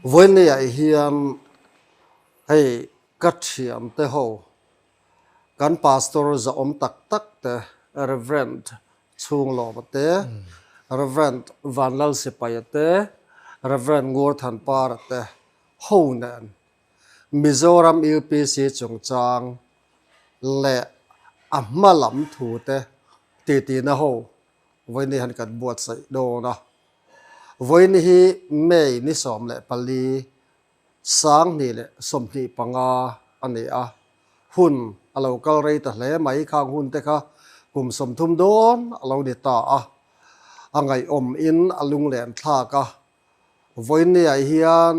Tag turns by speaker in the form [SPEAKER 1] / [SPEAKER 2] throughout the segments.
[SPEAKER 1] Vawiinniah hian hei ka thiante ho kan pastor zahawm tak tak te Rev. Chhunglawma te, Rev. Vanlalsipaia te, Rev. Ngurthanpara te ho nen Mizoram UPC chungchang leh a hma lam thu te titina ho vawiin hi han kan buatsaih dawn a. Vawiin hi May ni 14, 2025 a ni a, hun a lo kal rei ta hle mai. Khang hun te kha kum 30 dawn a lo ni ta a, a ngaihawm in a lunglen thlak a. Vawiinniah hian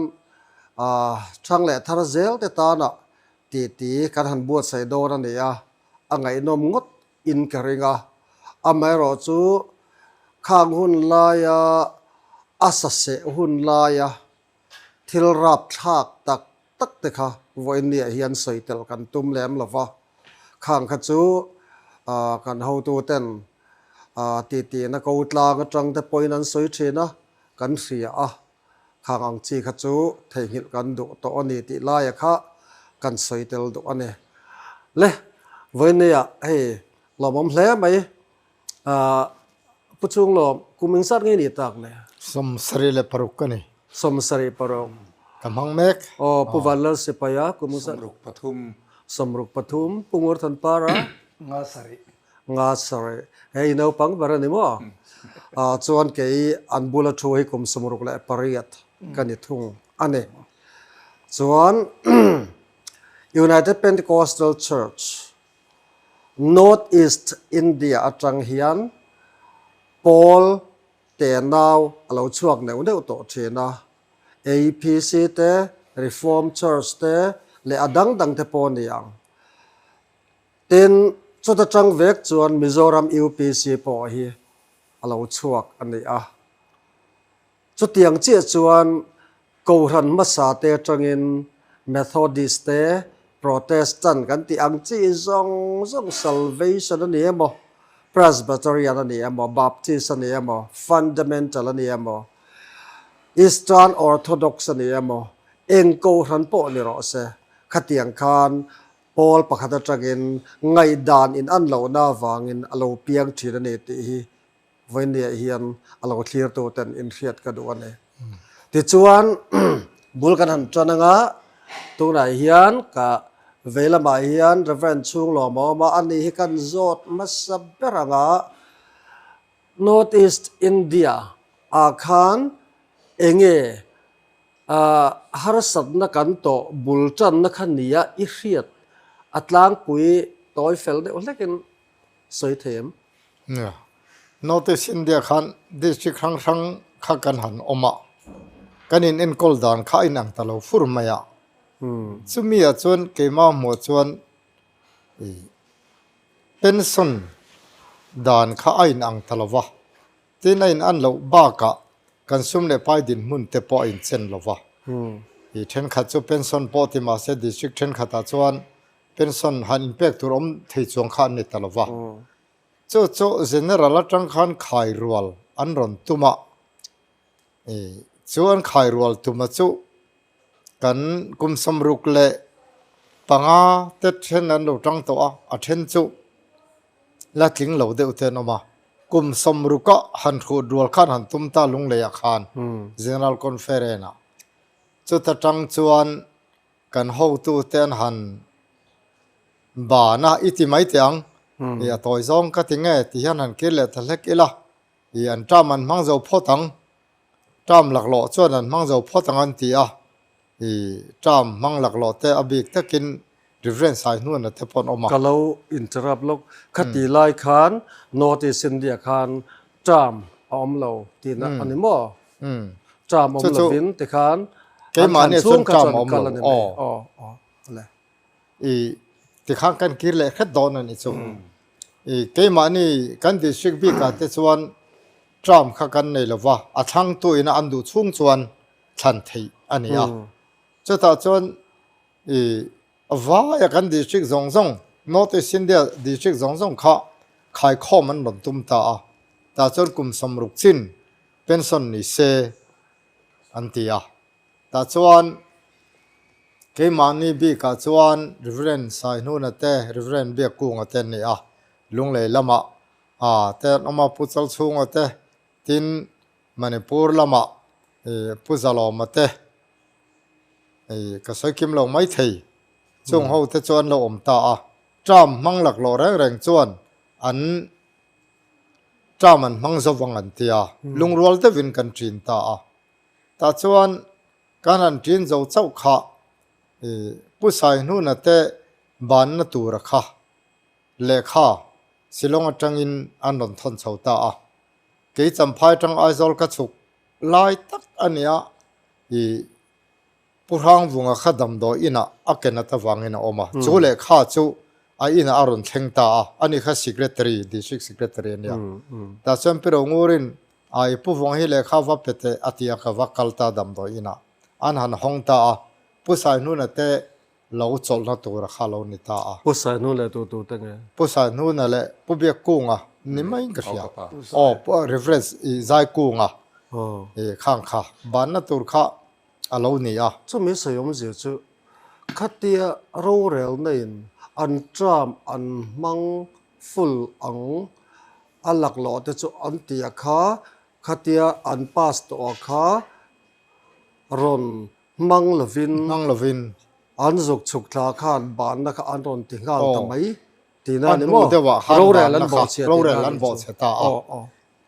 [SPEAKER 1] thang leh thar zel te tana titi kan han buatsaih dawn a ni a, a ngaihnawm ngawt in ka ring a. Amaherawh chu khang hun laia a saseh hun laia thil rapthlak tak tak te kha vawiinniah hian sawi tel kan tum lem lo va, khang kha chu kan hotu ten titi na ko tlang atang te pawhin an sawi thin a, kan hria a, khang ang chi kha chu theihnghilh kan duh tawh a ni tih laia kha kan sawi tel duh a ni. Le, vawiinniah hei lawmawm hle mai. Pu Chunglawm, kum engzat nge ni tak le?
[SPEAKER 2] 76 ka ni.
[SPEAKER 1] 73.
[SPEAKER 2] Ka hmang mek.
[SPEAKER 1] Aw, Pu Vanlal Sipaia kum engzat?
[SPEAKER 3] 63.
[SPEAKER 1] 63. Pu Ngurthanpara?
[SPEAKER 3] 57.
[SPEAKER 1] 57. Hei naupang ber a ni maw? Chuan kei an bula thu hi kum 68 ka ni thung a ni. Chuan United Pentecostal Church North East India atang hian pawl tenau a lo chhuak neuh neuh tawh thin a, APC te, Reform Church te leh a dang dang te pawh a ni ang. Tin, chuta tang vek chuan Mizoram UPC pawh hi a lo chhuak a ni a. Chutiang chiah chuan Kohhran hmasa te atangin Methodist te, Protestant kan tih ang chi zawng zawng Salvation a ni emaw, Presbyterian a ni emaw, Baptist a ni emaw, Fundamental a ni emaw, Eastern Orthodox a ni emaw, eng Kohhran pawh ni rawh se, khatiang khan pawl pakhat atangin ngaihdan in an lohna avangin a lo piang thin a ni tih hi Vawiinniah hian a lo thlirtu ten inhriat ka duh a ni. Tichuan, bul kan han tan anga, tunah hian ka vei lamah hian Rev. Chhunglawm a awm a, ani hi kan zawt hmasa ber anga North East India ah khan enge harsatna kan tawh bul tanna kha nia i hriat a tlangpui tawi fel deuh hlekin sawi thei em?
[SPEAKER 2] Nia. North East India khan district hrang hrang kha kan han awm a, kan in enkawl dan kha a inang ta lo fur mai a. Chumi ah chuan keimah hmuh chuan pension dan kha a inang ta lo va, tin a in an loh bakah kan sum leh pai dinhmun te pawh a inchen lo va. Thenkhat chu pension pawh ti mahse district thenkhatah chuan Pension han inpek tur awm thei chuang kha an ni ta lo va. Chu chu General atang khan khai rual an rawn tum a, chu an khai rual tuma chu kan kum 65 te then an lo tang tawh a, a then chu la tling lo deuh te an awm a. Kum 60 ah han hrut rual khan han tum ta Lungleiah khan General Conference ah. Chuta tang chuan Kan hotute an han ban a, i ti mai teh ang, i a tawi zawng ka ti nge ti hian han kir leh ta hlek ila, i an term an hmang zo phawt ang, term laklawh chuan an hmang zo phawt ang an ti a, i term hmang laklawh te a bik takin Reverend Saihnuna te pawh an awm a.
[SPEAKER 1] Ka lo interrupt lawk, khati lai khan North East India khan term a awm lo tihna a ni maw? Term awm lovin tikhan an thlan chhung kha chuan kal a ni mai. Aw aw le.
[SPEAKER 2] I tikhan kan kir leh hret dawn a ni chu. I keimahni kan district bikah te chuan term kha kan nei lova, a thlangtu ina an duh chhung chuan thlan theih a ni a. Chutah chuan i Vaia kan district zawng zawng, North East India district zawng zawng kha khaikhawm an rawn tum ta a, tah chuan kum 60 chin pension ni se an ti a. Tah chuan keimahni bikah chuan Reverend Saihnuna te, Reverend Biakkunga te an ni a, Lunglei lamah te an awm a, Pu Chalchhunga te, tin Manipur lamah Pu Zalawma te, ka sawi kim lo maithei, chung ho te chu an lo awm ta a. Term hmang laklawh reng reng chuan an term an hmang zo vang an ti a, lungrual deuhin kan ṭin ta a. Tah chuan kan han ṭin zo chauh kha Pu Saihnuna te banna tura kha lehkha Shillong atangin an rawn thawn chho ta a. Kei Champhai atang Aizawl ka chhuk lai tak a nia i Pu Hrangvunga kha damdawi inah a ken at avangin a awm a, chu lehkha chu a inah a rawn thleng ta a, ani kha Secretary, District Secretary a nia. Tah chuan Pi Rongurin a i Pu Vunga hi lehkha va pe teh a ti a, ka va kal ta damdawi inah. An han hawng ta a, Pu Saihnuna te lo chawlhna tura kha lo ni ta a.
[SPEAKER 1] Pu Saihnuna leh tu tu te nge?
[SPEAKER 2] Pu Saihnuna leh Pu Biakkunga ni maiin ka hria. Aw, Pu Reverend i Zaikunga i khang kha banna tur kha a lo ni a.
[SPEAKER 1] Chumi sawi awmzia chu khatia rorelna in an term an hmang full ang a laklawh te chu an ti a kha, khatia an pass tawh a kha rawn hmang lovin
[SPEAKER 2] hmang lovin
[SPEAKER 1] an zuk chhuk thla khan banna kha an rawn ti nghal ta mai tihna
[SPEAKER 2] a
[SPEAKER 1] a ni
[SPEAKER 2] hnu
[SPEAKER 1] maw?
[SPEAKER 2] deuhah khan
[SPEAKER 1] Rorel
[SPEAKER 2] banna
[SPEAKER 1] an
[SPEAKER 2] kha
[SPEAKER 1] bawhchhia tihna
[SPEAKER 2] rorel
[SPEAKER 1] a
[SPEAKER 2] an
[SPEAKER 1] nih chu.
[SPEAKER 2] bawhchhe ta a.
[SPEAKER 1] Aw aw.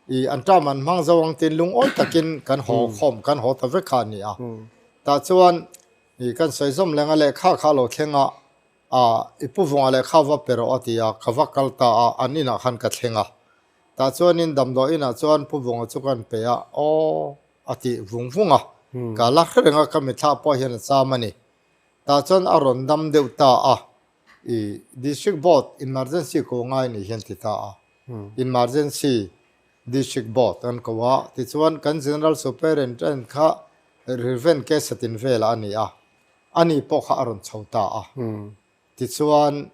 [SPEAKER 2] I an term an hmang zo ang tiin lungawi takin kan haw khawm kan haw ta vek kha a ni a. Tah chuan i kan sawi zawm leng a lehkha kha a lo thleng a, ah i pu vunga lehkha va pe rawh a ti a, ka va kal ta a, an inah khan ka thleng a. Tah chuanin damdawi inah chuan pu vunga chu kan pe a, aw a ti vung vung a, ka la hre reng a ka mitthla pawh hian a cham a ni. Tah chuan a rawn dam deuh ta a, i District Board emergency ko ngai ni hian ti ta a. Emergency District Board an ko a, tichuan kan General Superintendent kha Rev. K. Satinvela a ni a, ani pawh kha a rawn chho ta a. Tichuan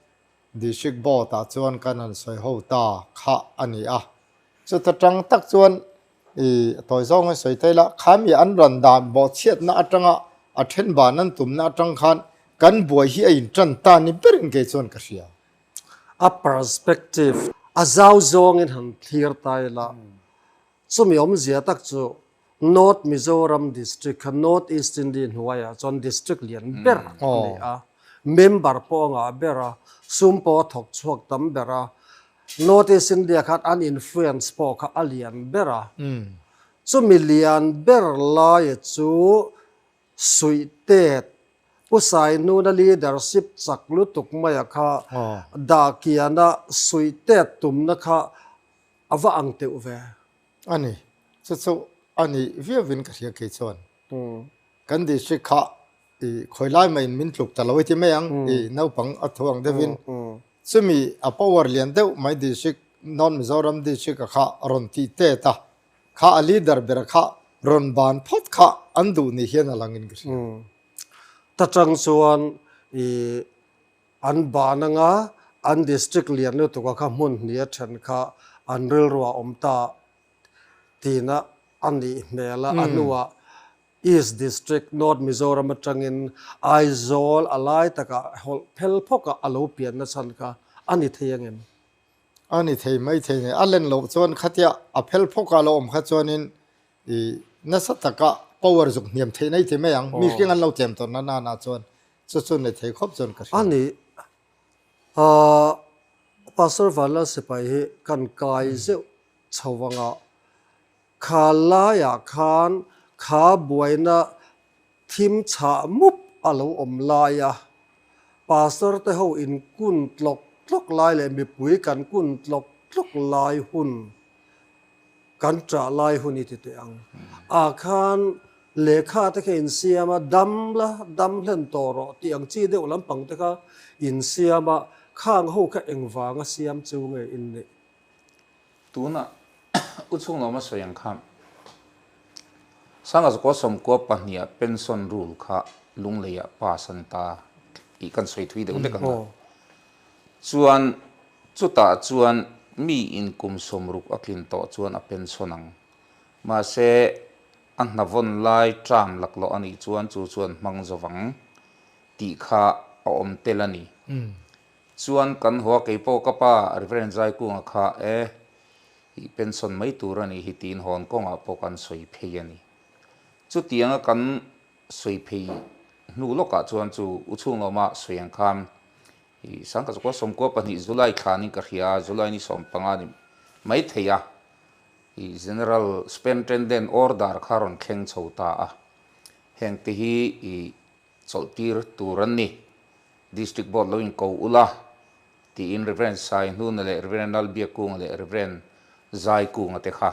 [SPEAKER 2] District Board ah chuan kan han sawi ho ta kha a ni a. Chuta tang tak chuan i tawi zawng hi sawi thei la, kha mi an rawn dan bawhchhiatna atanga a then ban an tumna atang khan kan buai hi a intan ta ni berin kei chuan ka hria.
[SPEAKER 1] A perspective a zau zawngin han thlir ta ila, chumi awmzia tak chu North Mizoram District kha North East India hnuaiah chuan district lian ber a ni a, member pawh a ngah ber a, sum pawh a thawk chhuak tam ber a, North East India khan an influence pawh kha a lian ber a, chumi lian ber laia chu suih tet Pu Sainuna leadership chak lutuk maia kha dah kiana suih tet tumna kha a va ang teuh ve.
[SPEAKER 2] A ni, chu chu a ni viauin ka hria kei chuan. Kan district kha i khawi lai maiin min tluk ta lo i ti mai ang, i naupang a thu ang deuhin. Chumi a power lian deuh mai district, North Mizoram district a kha rawn tih tet a, Kha a leader ber kha rawn ban phawt kha an duh ni hian a langin ka hria.
[SPEAKER 1] Ta chang chuan i an ban anga an district lian lutuk a kha hmun hnih a then kha an rilru a awm ta tina a nih hmel a, a hnuah East District, North Mizoram atangin Aizawl a lai takah hawlh phel phawkah a lo pianna chhan kha a ni thei angem?
[SPEAKER 2] A ni thei mai thei nei. A len loh chuan khatia a phel phawk a lo awm kha chuanin i nasa taka power zuk hniam theih nei ti mai ang. Mi hring an lo tlem tawh na nana chuan chu chu ni thei khawp chuan ka hria.
[SPEAKER 1] A ni. Pastor Vanlal Sipai hi kan kai zeuh chho anga kha laiah khan kha buaina Thim chhah mup a lo awm lai a, Pastor te ho in kun tlawk tlawk lai leh mipui kan kun tlawk tlawk lai hun, kan ṭah lai hun i ti teh ang. Ah khan lehkha te kha in siam a, dam la, dam hlen tawh rawh tih ang chi deuh lampang te kha in siam a, khang ho kha engvanga siam chu nge in nih?
[SPEAKER 3] Tunah U Chhunglawma sawi ang khan Sanga Zakua Sawmkua pahniha pension rule kha Lungleiah pass a ni ta tih kan sawi thui deuh hlek ang a. Chuan chutah chuan mi in kum 60 a tlin tawh chuan a pension ang. Mahse. a hna vawn lai term laklawh a nih chuan chu chuan hmang zo vang tih kha a awm tel a ni. Chuan kan haw a keipawh ka pa Reverend Zaikunga kha e i pension mai tur a nih hi tiin hawn kawngah pawh kan sawi phei a ni. Chutianga kan sawi phei hnu lawkah chuan chu u chhunglawma sawi ang khan i sangkhat zakua 92 July thlanin ka hria a, July ni 15 ni mai thei a i General Superintendent order kha rawn thleng chho ta a, hengte hi i chawlhtir tur an ni. District Board lo inko ula tiin Rev. Saihnuna leh Rev. Lalbiakkunga leh Rev. Zaikunga te kha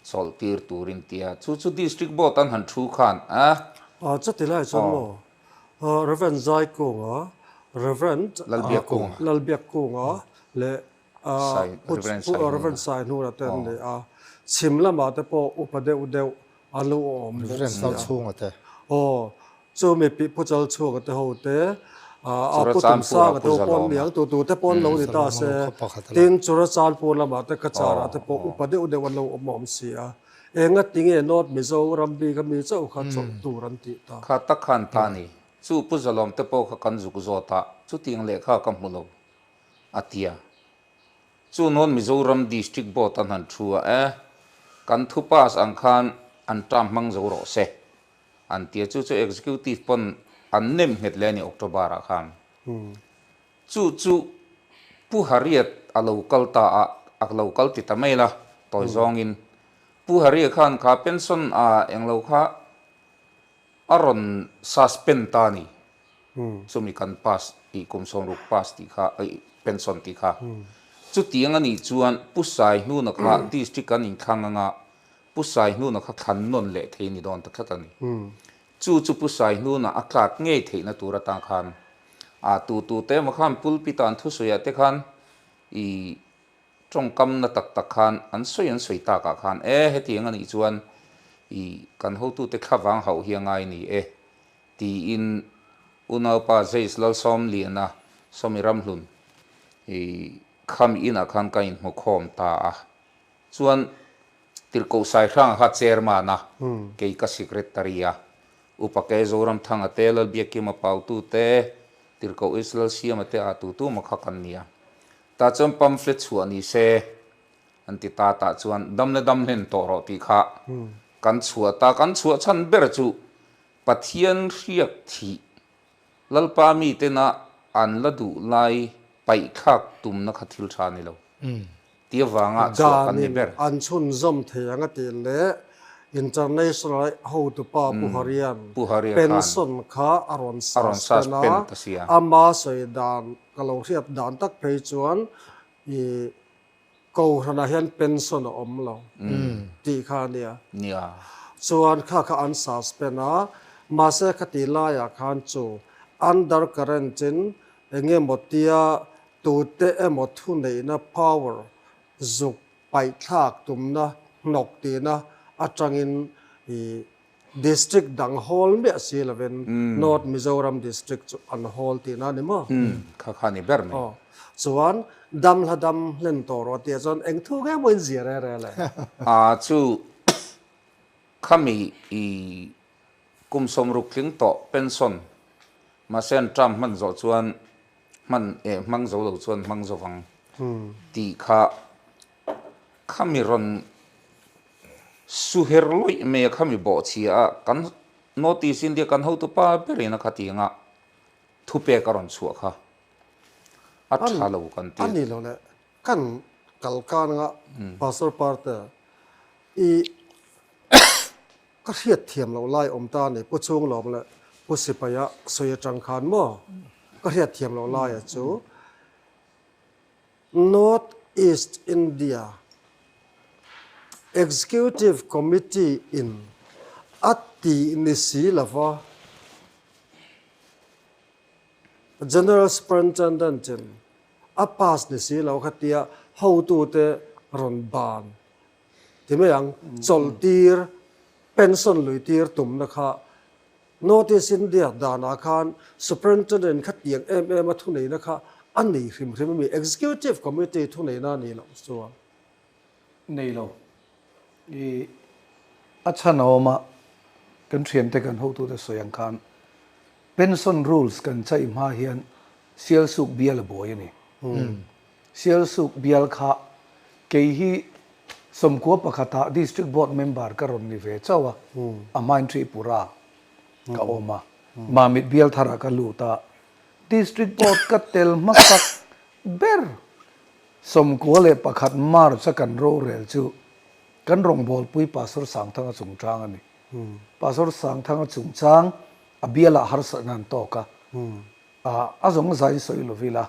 [SPEAKER 3] chawlhtir turin tia. Chu chu District Board an han thu khan a.
[SPEAKER 1] A chuti lai chuan maw Rev. Zaikunga, Rev.
[SPEAKER 3] Lalbiakkunga.
[SPEAKER 1] Lalbiakkunga leh Rev. Saihnuna te an ni a. Chhim lamah te pawh upa deuh deuh a lo awm bawk
[SPEAKER 2] si a. Rev. Chalchhunga te.
[SPEAKER 1] Aw, chu mi pi Pu Chalchhunga te ho te, a Pu Tumsanga te ho pawh an ni ang, tu tu te pawh an lo ni ta se. Tin, Churachandpur lamah te Kachar ah te pawh upa deuh deuh an lo awm awm si a. Enga tinge North Mizoram bik a mi chauh kha chawlh tur an tih ta.
[SPEAKER 3] Kha tak khan ta ni. Chu Pu Zalawm te pawh kha kan zuk zawt a, chutiang lehkha ka hmu lo, a ti a. Chu North Mizoram District Board an han thu a, e, kan thu pass ang khan an term hmang zo rawh se, an ti a. Chu chu Executive pawn an nem nghet leh a ni October ah khan. Chu chu Pu Harriet a lo kal ta a, a lo kal ti ta mai la, tawi zawngin. Pu Harriet khan kha pension a englo kha a rawn suspend ta a ni. Chumi kan pass tih kum 60 pass tih kha pension tih kha. Chutiang a nih chuan Pu Saihnuna kha district kan inthlang anga Pu Saihnuna kha thlan nawn leh thei a ni dawn ta tlat a ni. Chu chu Pu Saihnuna a tlak ngei theihna tur atan khan a tu tu te emaw khan pulpit ah an thusawiah te khan i tawngkamna tak tak khan an sawi an sawi takah khan e hetiang a nih chuan i kan hotute thlavang hauh hi a ngai ni e Tiin unaupa Zeis Lalsawmliana Sawmi Ramhlun i khami inah khan ka inhmu khawm ta a. Chuan Tirhkoh Saihranga kha chairman a, kei ka secretary a. Upa Ke Zoramthanga te, Lalbiakkima Pautu te, Tirhkoh Is Lalsiama te ah tu tu maw kha kan ni a. Tah chuan pamphlet chhuah ni se an ti ta tah chuan dam le dam hlen tawh rawh tih kha kan chhuah ta. Kan chhuah chhan ber chu Pathian hriak thih Lalpa mitena an la duh lai paihthlak tumna kha thil tha a ni lo tih avanga chhuah kan ni
[SPEAKER 1] Danin
[SPEAKER 3] ber.
[SPEAKER 1] an chhunzawm thei ang a tih leh International hotupa Pu Harian
[SPEAKER 3] Pu Haria khan
[SPEAKER 1] pension kha a rawn
[SPEAKER 3] a rawn
[SPEAKER 1] suspend a,
[SPEAKER 3] suspend ta sia.
[SPEAKER 1] ama sawi dan ka lo hriat dan tak phei chuan i Kohhranah hian pension a awm lo tih kha a nia.
[SPEAKER 3] Nia.
[SPEAKER 1] Chuan kha kha an suspend a, mahse khati laiah khan chu under current in eng emaw tia tute emaw thuneihna power zuk paihthlak tumna hnawk tihna atangin i District dang hawl miah si lovin North Mizoram District chu an hawl tihna a ni maw?
[SPEAKER 3] Umm, kha kha ni ber mai.
[SPEAKER 1] Aw, chuan dam hla dam hlen tawh rawh tih ah chuan eng thu nge maw in zir e rel e?
[SPEAKER 3] A chu khami i kum 60 tling tawh pension mahse an term hman zawh chuan hman eh hmang zo lo chuan hmang zo vang tih kha khami rawn Suher lawih mai a khami bawhchhia a, kan North East India kan hotupa berin a khatianga thupek a rawn chhuah kha a tha lo kan ti.
[SPEAKER 1] A ni lo le, kan kal kan anga Pastor Parte i ka hriat thiam loh lai awm ta a ni, Pu Chunglawm leh Pu Sipaia sawi atang khan maw ka hriat thiam loh laia chu North East India Executive Committee in a tih ni si lova General Superintendent in a pass ni si lo kha tia hotute rawn ban ti mai ang, chawlhtir, pension luitir tumna kha Notice India danah khan Superintendent kha tiang em em a thuneihna kha a nei hrim hrim a mi, Executive Committee thuneihna a nih loh chuan.
[SPEAKER 4] Nei lo. I. A chhan a awm a, kan thiante kan hotute sawi ang khan pension rules kan chaih hma hian Sialsuk bial a buai a ni. Sialsuk bial kha kei hi 91 ah District Board member ka rawn ni ve chauh a, a hmain Tripura ka awm a, Mamit bial tharah ka lut a, District Board ka tel hmasak ber 91 March a kan rorel chu kan rawngbawlpui Pastor Sangthanga chungchang a ni. Pastor Sangthanga chungchang a bialah harsatna an tawk a, a zawng zain sawi lo ila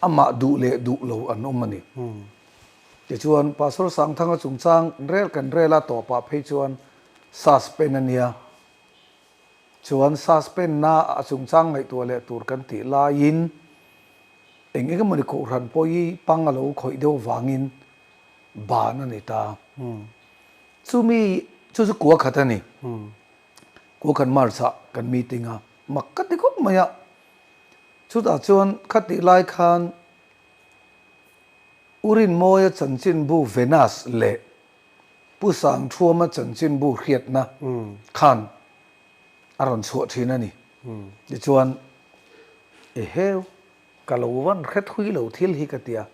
[SPEAKER 4] amah duh leh duh lo an awm a ni. Tichuan Pastor Sangthanga chungchang rel kan rel a tawpah phei chuan suspend a nia. Chuan suspend na a chungchang ngaihtuah leh tur kan tih laiin eng eng emawni kohhran pawh hi pang a lo khawih deuh vangin ban a ni ta. Chumi chu chu kua khat a ni. Kua khat March ah kan meeting a, mak ka ti khawp mai a. Chutah chuan khatih lai khan U Rinmawia chanchinbu Venus leh Pu Sangthuama chanchinbu hriatna khan a rawn chhuah thin a ni. Tichuan, Eheu, ka lo van hre thui lo thil hi ka ti a.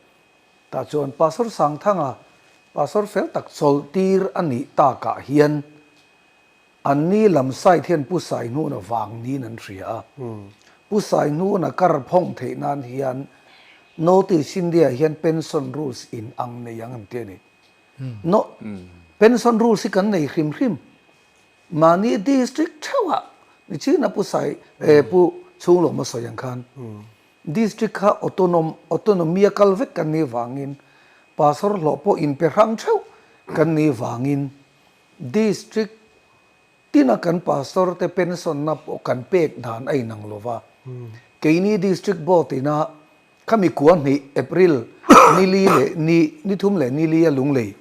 [SPEAKER 4] Tah chuan Pastor Sangthanga, Pastor fel tak chawlh tir a nih takah hian anni lam side hian Pu Saihnuna vang niin an hria a. Pu Saihnuna kar phawng theih nan hian Notice India hian pension rules in ang nei ang an ti a ni. No, pension rules hi kan nei hrim hrim. Mahni district theuhah nichina Pu Sai, Pu Chhunglawma sawi ang khan District kha autonom, autonomy a kal vek kan nih vangin, pastor hlawh pawh inpe hrang theuh kan nih vangin District tina kan pastor te pension na pawh kan pek dan a inang lo va. Keini District Board ina khami kua hnih April ni li leh ni ni thum leh ni li a Lunglei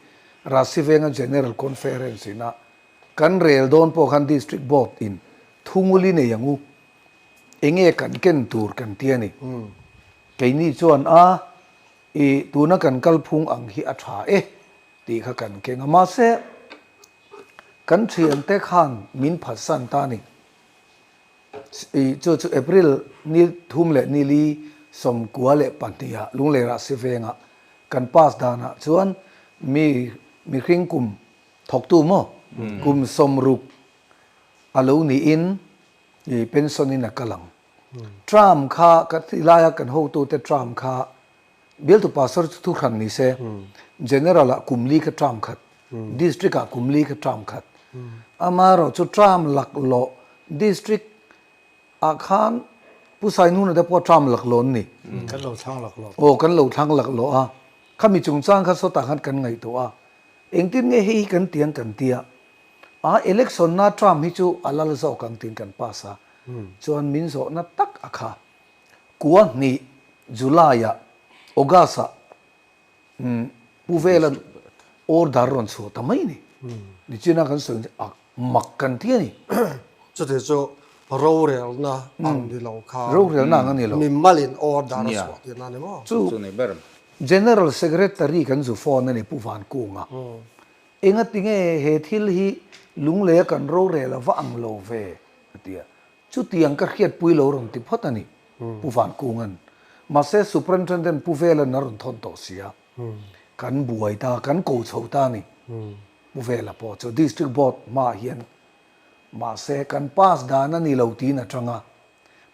[SPEAKER 4] Rasivenga General Conference ina kan rel dawn pawh khan District Board in thunguli nei ang u. Enge kan ken tur kan ti a ni. Keini chuan a, i tuna kan kalphung ang hi a tha e tih kha kan keng a. Mahse, kan thiante khan min phatsan ta a ni. I chu chu April ni thum leh ni li 92 ah Lunglei Rahsi vengah kan pass danah chuan mi mihring kum thawktu maw kum 60 a lo niin I pension in a kal ang. Term kha ka ti laia kan hotute term kha bialtu pastor chu thu hran ni se general ah kum li kha term khat, district ah kum li kha term khat. Amaherawh chu term laklawh district ah khan Pu Sainuna te pawh term laklawh an ni.
[SPEAKER 2] Kan lo thlang laklawh.
[SPEAKER 4] Aw kan lo thlang laklawh a. Khami chungchang kha sawtah khan kan ngaihtuah a. Engtin nge hei hi kan ti ang kan ti a. A election na term hi chu a lal zawk ang tiin kan pass a, chuan min zawhna tak a kha. Kua hnih July ah August ah Pu Vela order rawn chhuah ta mai ni. Nichina kan sawi a mak kan ti a ni.
[SPEAKER 1] Chuti chu rorelna ang ni lo khan.
[SPEAKER 4] Rorelna ang a ni lo.
[SPEAKER 1] Mimalin order a chhuah tihna a ni maw?
[SPEAKER 4] Chu General Secretary kan zu phone a ni Pu Vankunga. Engatinge he thil hi Lungleia kan rorel a va ang lo ve? a ti a. Chutiang ka hriatpui lo rawn ti phawt a ni, Pu Vankunga'n. Mahse, Superintendent Pu Vela'n a rawn thawn tawh si a. Kan buai ta, kan ko chho ta a ni, Pu Vela pawh chu District Board hmaah hian. Mahse, kan pass dan a ni lo tiin a chang a.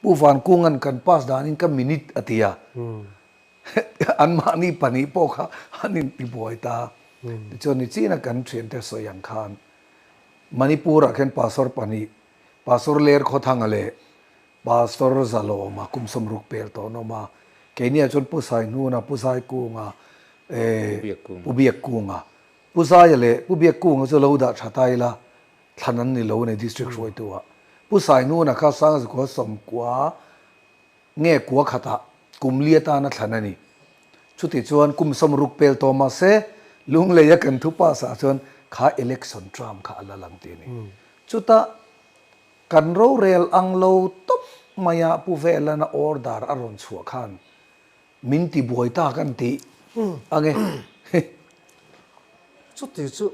[SPEAKER 4] Pu Vankunga'n kan pass danin ka minute a ti a. Anmahni pahnih pawh kha an intibuai ta. Tichuan nichina kan thiante sawi ang khan Manipur-ah khian Pastor pahnih, Pastor Ler Khawthanga leh Pastor Zalawma kum 60 pel tawh an awm a. Keiniah chuan Pu Saihnuna, Pu Zaikunga, Pu Biakkunga. Pu Zaia leh Pu Biakkunga chu lo dah tha ta ila thlan an ni lo a ni District hruaitu-ah. Pu Saihnuna kha Sangzakua 90 Nge kua khatah kum li atana thlan a ni. Chuti chuan kum 60 pel tawh mah se, Lungleia kan thu pass ah chuan kha election term kha a la lang ti a ni. Chutah kan rorel ang lo tawp maia Pu Velana order a rawn chhuah khan min ti buai ta kan ti ang e.
[SPEAKER 1] Chuti chu.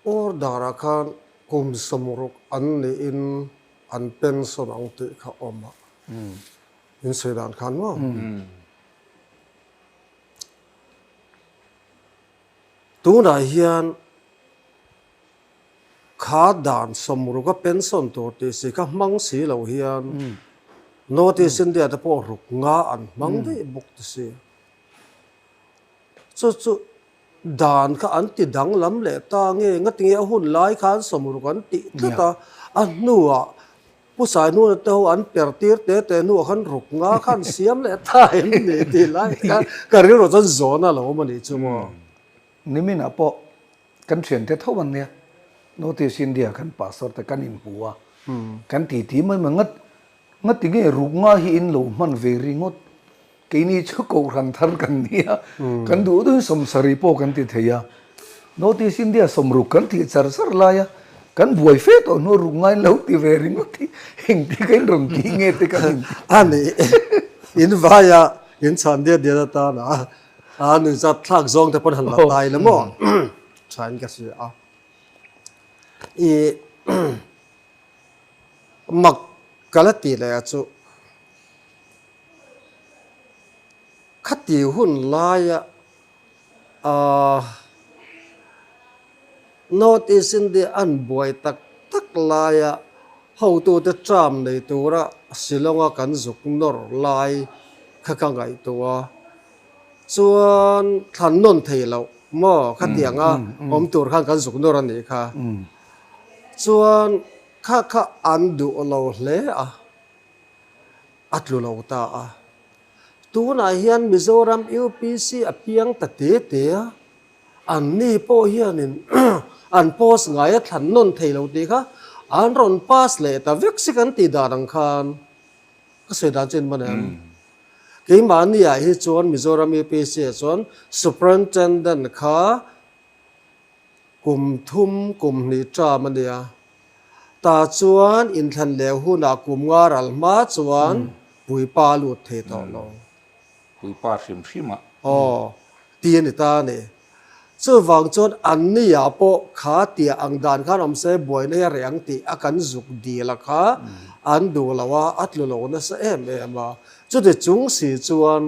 [SPEAKER 1] Order-ah khan kum 60 an niin an pension ang tih kha awm a, in sawi dan khan maw? Tunah hian kha dan 60 a pension tur tih si kha hmang si lo hian North East India te pawh ruk nga an hmang daih bawk ti si. Chu chu dan kha an ti danglam leh ta nge ngatinge a hun lai khan 60 an tih tlat a, a hnuah Pu Sainuna te ho an per tir te te hnuah khan ruk nga khan siam leh ta em ni tih lai khan ka rilru chuan zawn a lo awm a nih chu maw.
[SPEAKER 4] Niminah pawh kan thiante tho an nia, North East India kan pastor te kan inhmu a, kan titi mai mai ngat ngati nge ruk nga hi in lo hman ve ringawt, keini chu kohhran thar kan nia, kan duh duhin 70 pawh kan ti thei a, North East India 60 kan tih char char lai a, kan buai fe tawh hnu ruk ngai lo ti ve ringawt hi engtik a in rawn tih nge te kan in ti.
[SPEAKER 1] A ni, in vaia in chhan diat diat atan a, a nuihzat thlak zawng te pawn han la tai la maw? Tha in ka hria a. I mak ka la tih leh a chu khati hun laia Ahh North East India an buai tak tak laia hotute term nei tura Shillong-a kan zuk nawr lai kha ka ngaihtuah a, chuan thlan nawn thei loh maw khatianga awm tur khan kan zuk nawr a nih kha. Chuan kha kha an duh lo hle a, a tlu lo ta a. Tunah hian Mizoram UPC a piang ta te te a, anni pawh hianin an post ngai a thlan nawn thei lo tih kha an rawn pass leh ta vek si kan tih dan ang khan ka sawi dan chu in man em? Keimahni ah hi chuan Mizoram UPC ah chuan Superintendent kha Kum thum kum hnih term a nia. Tah chuan inthlan leh hunah kum nga ral hma chuan puipa a lut thei tawh lo.
[SPEAKER 3] Puipa hrim hrim a.
[SPEAKER 1] Aw, ti a ni ta a ni. Chuvang chuan anni ah pawh kha tia ang dan khan awm se buaina hi a reh ang tih a kan zuk dil a kha an duh lo a, a tlu lo nasa em em a. Chuti chung si chuan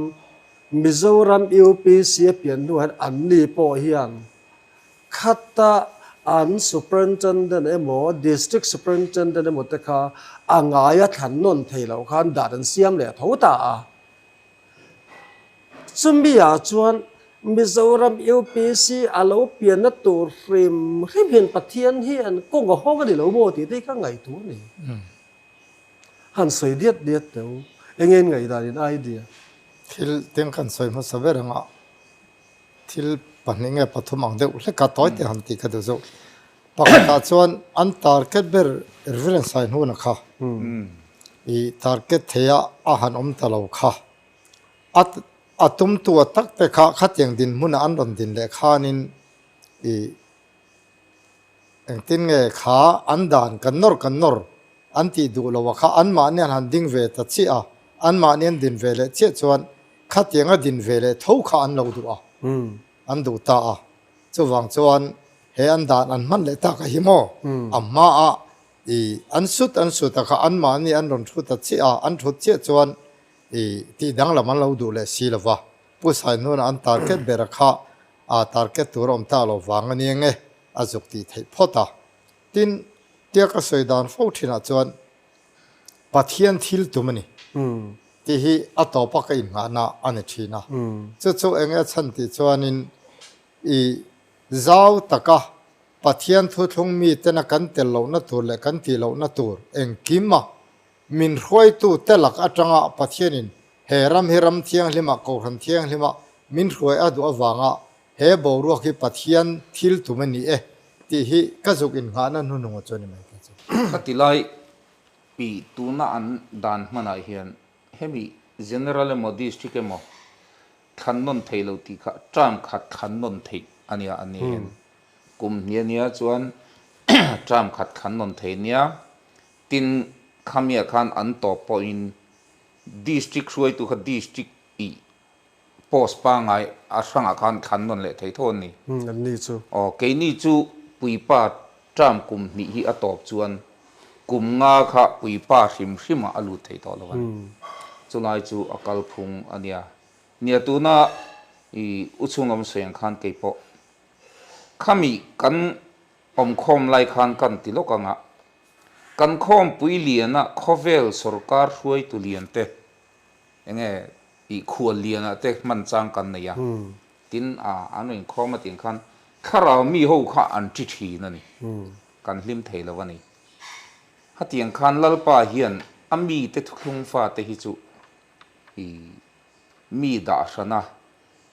[SPEAKER 1] Mizoram UPC a pian hnuah hian anni pawh hian Khata an Superintendent emaw District Superintendent emaw te kha a ngaia thlan nawn thei loh khan dan an siam leh tho ta a. Chumi ah chuan Mizoram UPC a lo pianna tur hrim hrim hian Pathian hian kawng a hawng a ni lo maw tih te hi ka ngaihtuah a ni. Han sawi diat diat teh u, enge in ngaihdan in idea?
[SPEAKER 2] Thil teng kan sawi hmasa ber anga Thil pahnih nge pathum ang deuh hlek a tawi teh han tih ka duh zawk. Pakhatah chuan an target ber Reverend Saihnuna kha i target thei a a han awm ta lo kha. A a tumtu a tak te kha khatiang dinhmuna an rawn din leh khanin i Engtin nge kha an dan kan nawr kan nawr an tih duh lo a kha anmahni an han ding ve ta chiah a, anmahni an din ve leh chiah chuan khatiang a din ve leh tho kha an lo duh a, an duh ta a. Chuvang chuan he an dan an hman leh tak a hi maw? A hma a i an sut an sut a kha anmahni an rawn thu ta chiah a, an thut chiah chuan i tih danglam an lo duh leh si lo va. Pu Sainuna an target ber a kha a target tur a awm ta lo vang a nia nge? a zuk tih theih phawt a. Tin, tia ka sawi dan fo thinah chuan Pathian thil tum a ni tih hi a tawpa ka innghahna a ni thin a. Chu chu eng nge chhan tih chuanin i zau taka Pathian thuthlung mitena kan tel lohna tur leh kan tih lohna tur engkim a min hruaitu te lak atanga Pathianin he ram hi ram thianghlima Kohhran thianghlima min hruai a duh avanga He boruak hi Pathian thil tum a ni e tih hi ka zuk innghahna hnuhnunga chu a ni mai kei chu.
[SPEAKER 3] Khati lai pi tuna an dan hmanah hian hemi General emaw District emaw thlan nawn thei lo tih kha term khat thlan nawn theih a nia a ni hian kum hnih a nia chuan term khat thlan nawn thei nia tin khamiah khan an tawp pawhin District hruaitu kha District tih Post pangngai a hrangah khan thlan nawn leh thei tho an ni.
[SPEAKER 1] An ni chu.
[SPEAKER 3] Aw, keini chu Puipa term kum hnih hi a tawp chuan kum nga kha puipa hrim hrimah a lut thei tawh lo a ni. Chulai chu a kalphung a nia. Nia tuna i u chhung lam sawi ang khan kei pawh khami kan awmkhawm lai khan kan ti lawk ang a, kan khawmpui liana khawvel sawrkar hruaitu lian te enge i khual lianah te hman chang kan nei a, tin a an rawn inkhawm a tih khan thlarau mi ho kha an ṭi ṭhin a ni, kan hlim thei lo a ni. Hetiang khan Lalpa hian a mite thuthlung fate hi chu i mi dah hran a,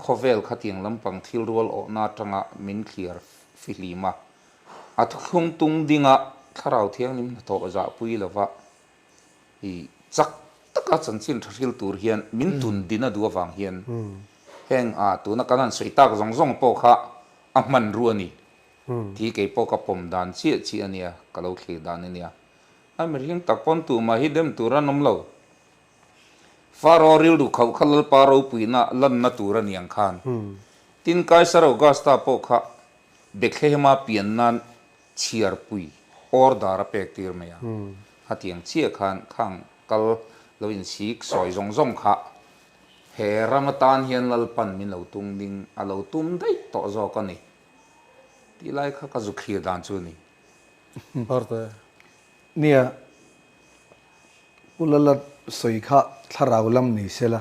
[SPEAKER 3] khawvel khatiang lampang thil rual awhna atanga min thliar fihlim a, a thuthlung tung dinga thlarau thianghlim hnathawh zahpui lova I chak taka chanchin tha hril tur hian min tun din a duh avang hian heng a tuna kan han sawi tak zawng zawng pawh kha a hmanrua a ni tih kei pawh ka pawm dan chiah chiah a nia, ka lo thlir dan a nia. A mihring tak pawn tumah hi dem tur an awm lo. Pharaoh rilru khauh kha Lalpa ropuina lanna tur a ni ang khan. Tin, Kaisar Augusta pawh kha Bethlehema pian nan chhiarpui order a pek tir mai a, khatiang chiah khan khang kal lo insik sawi zawng zawng kha he ram atan hian Lalpan min lo tung ding a lo tum daih tawh zawk a ni tih lai kha ka zu thlir dan chu a ni.
[SPEAKER 1] Parte.
[SPEAKER 4] Nia, Pu Lala sawi kha thlarau lam ni sela,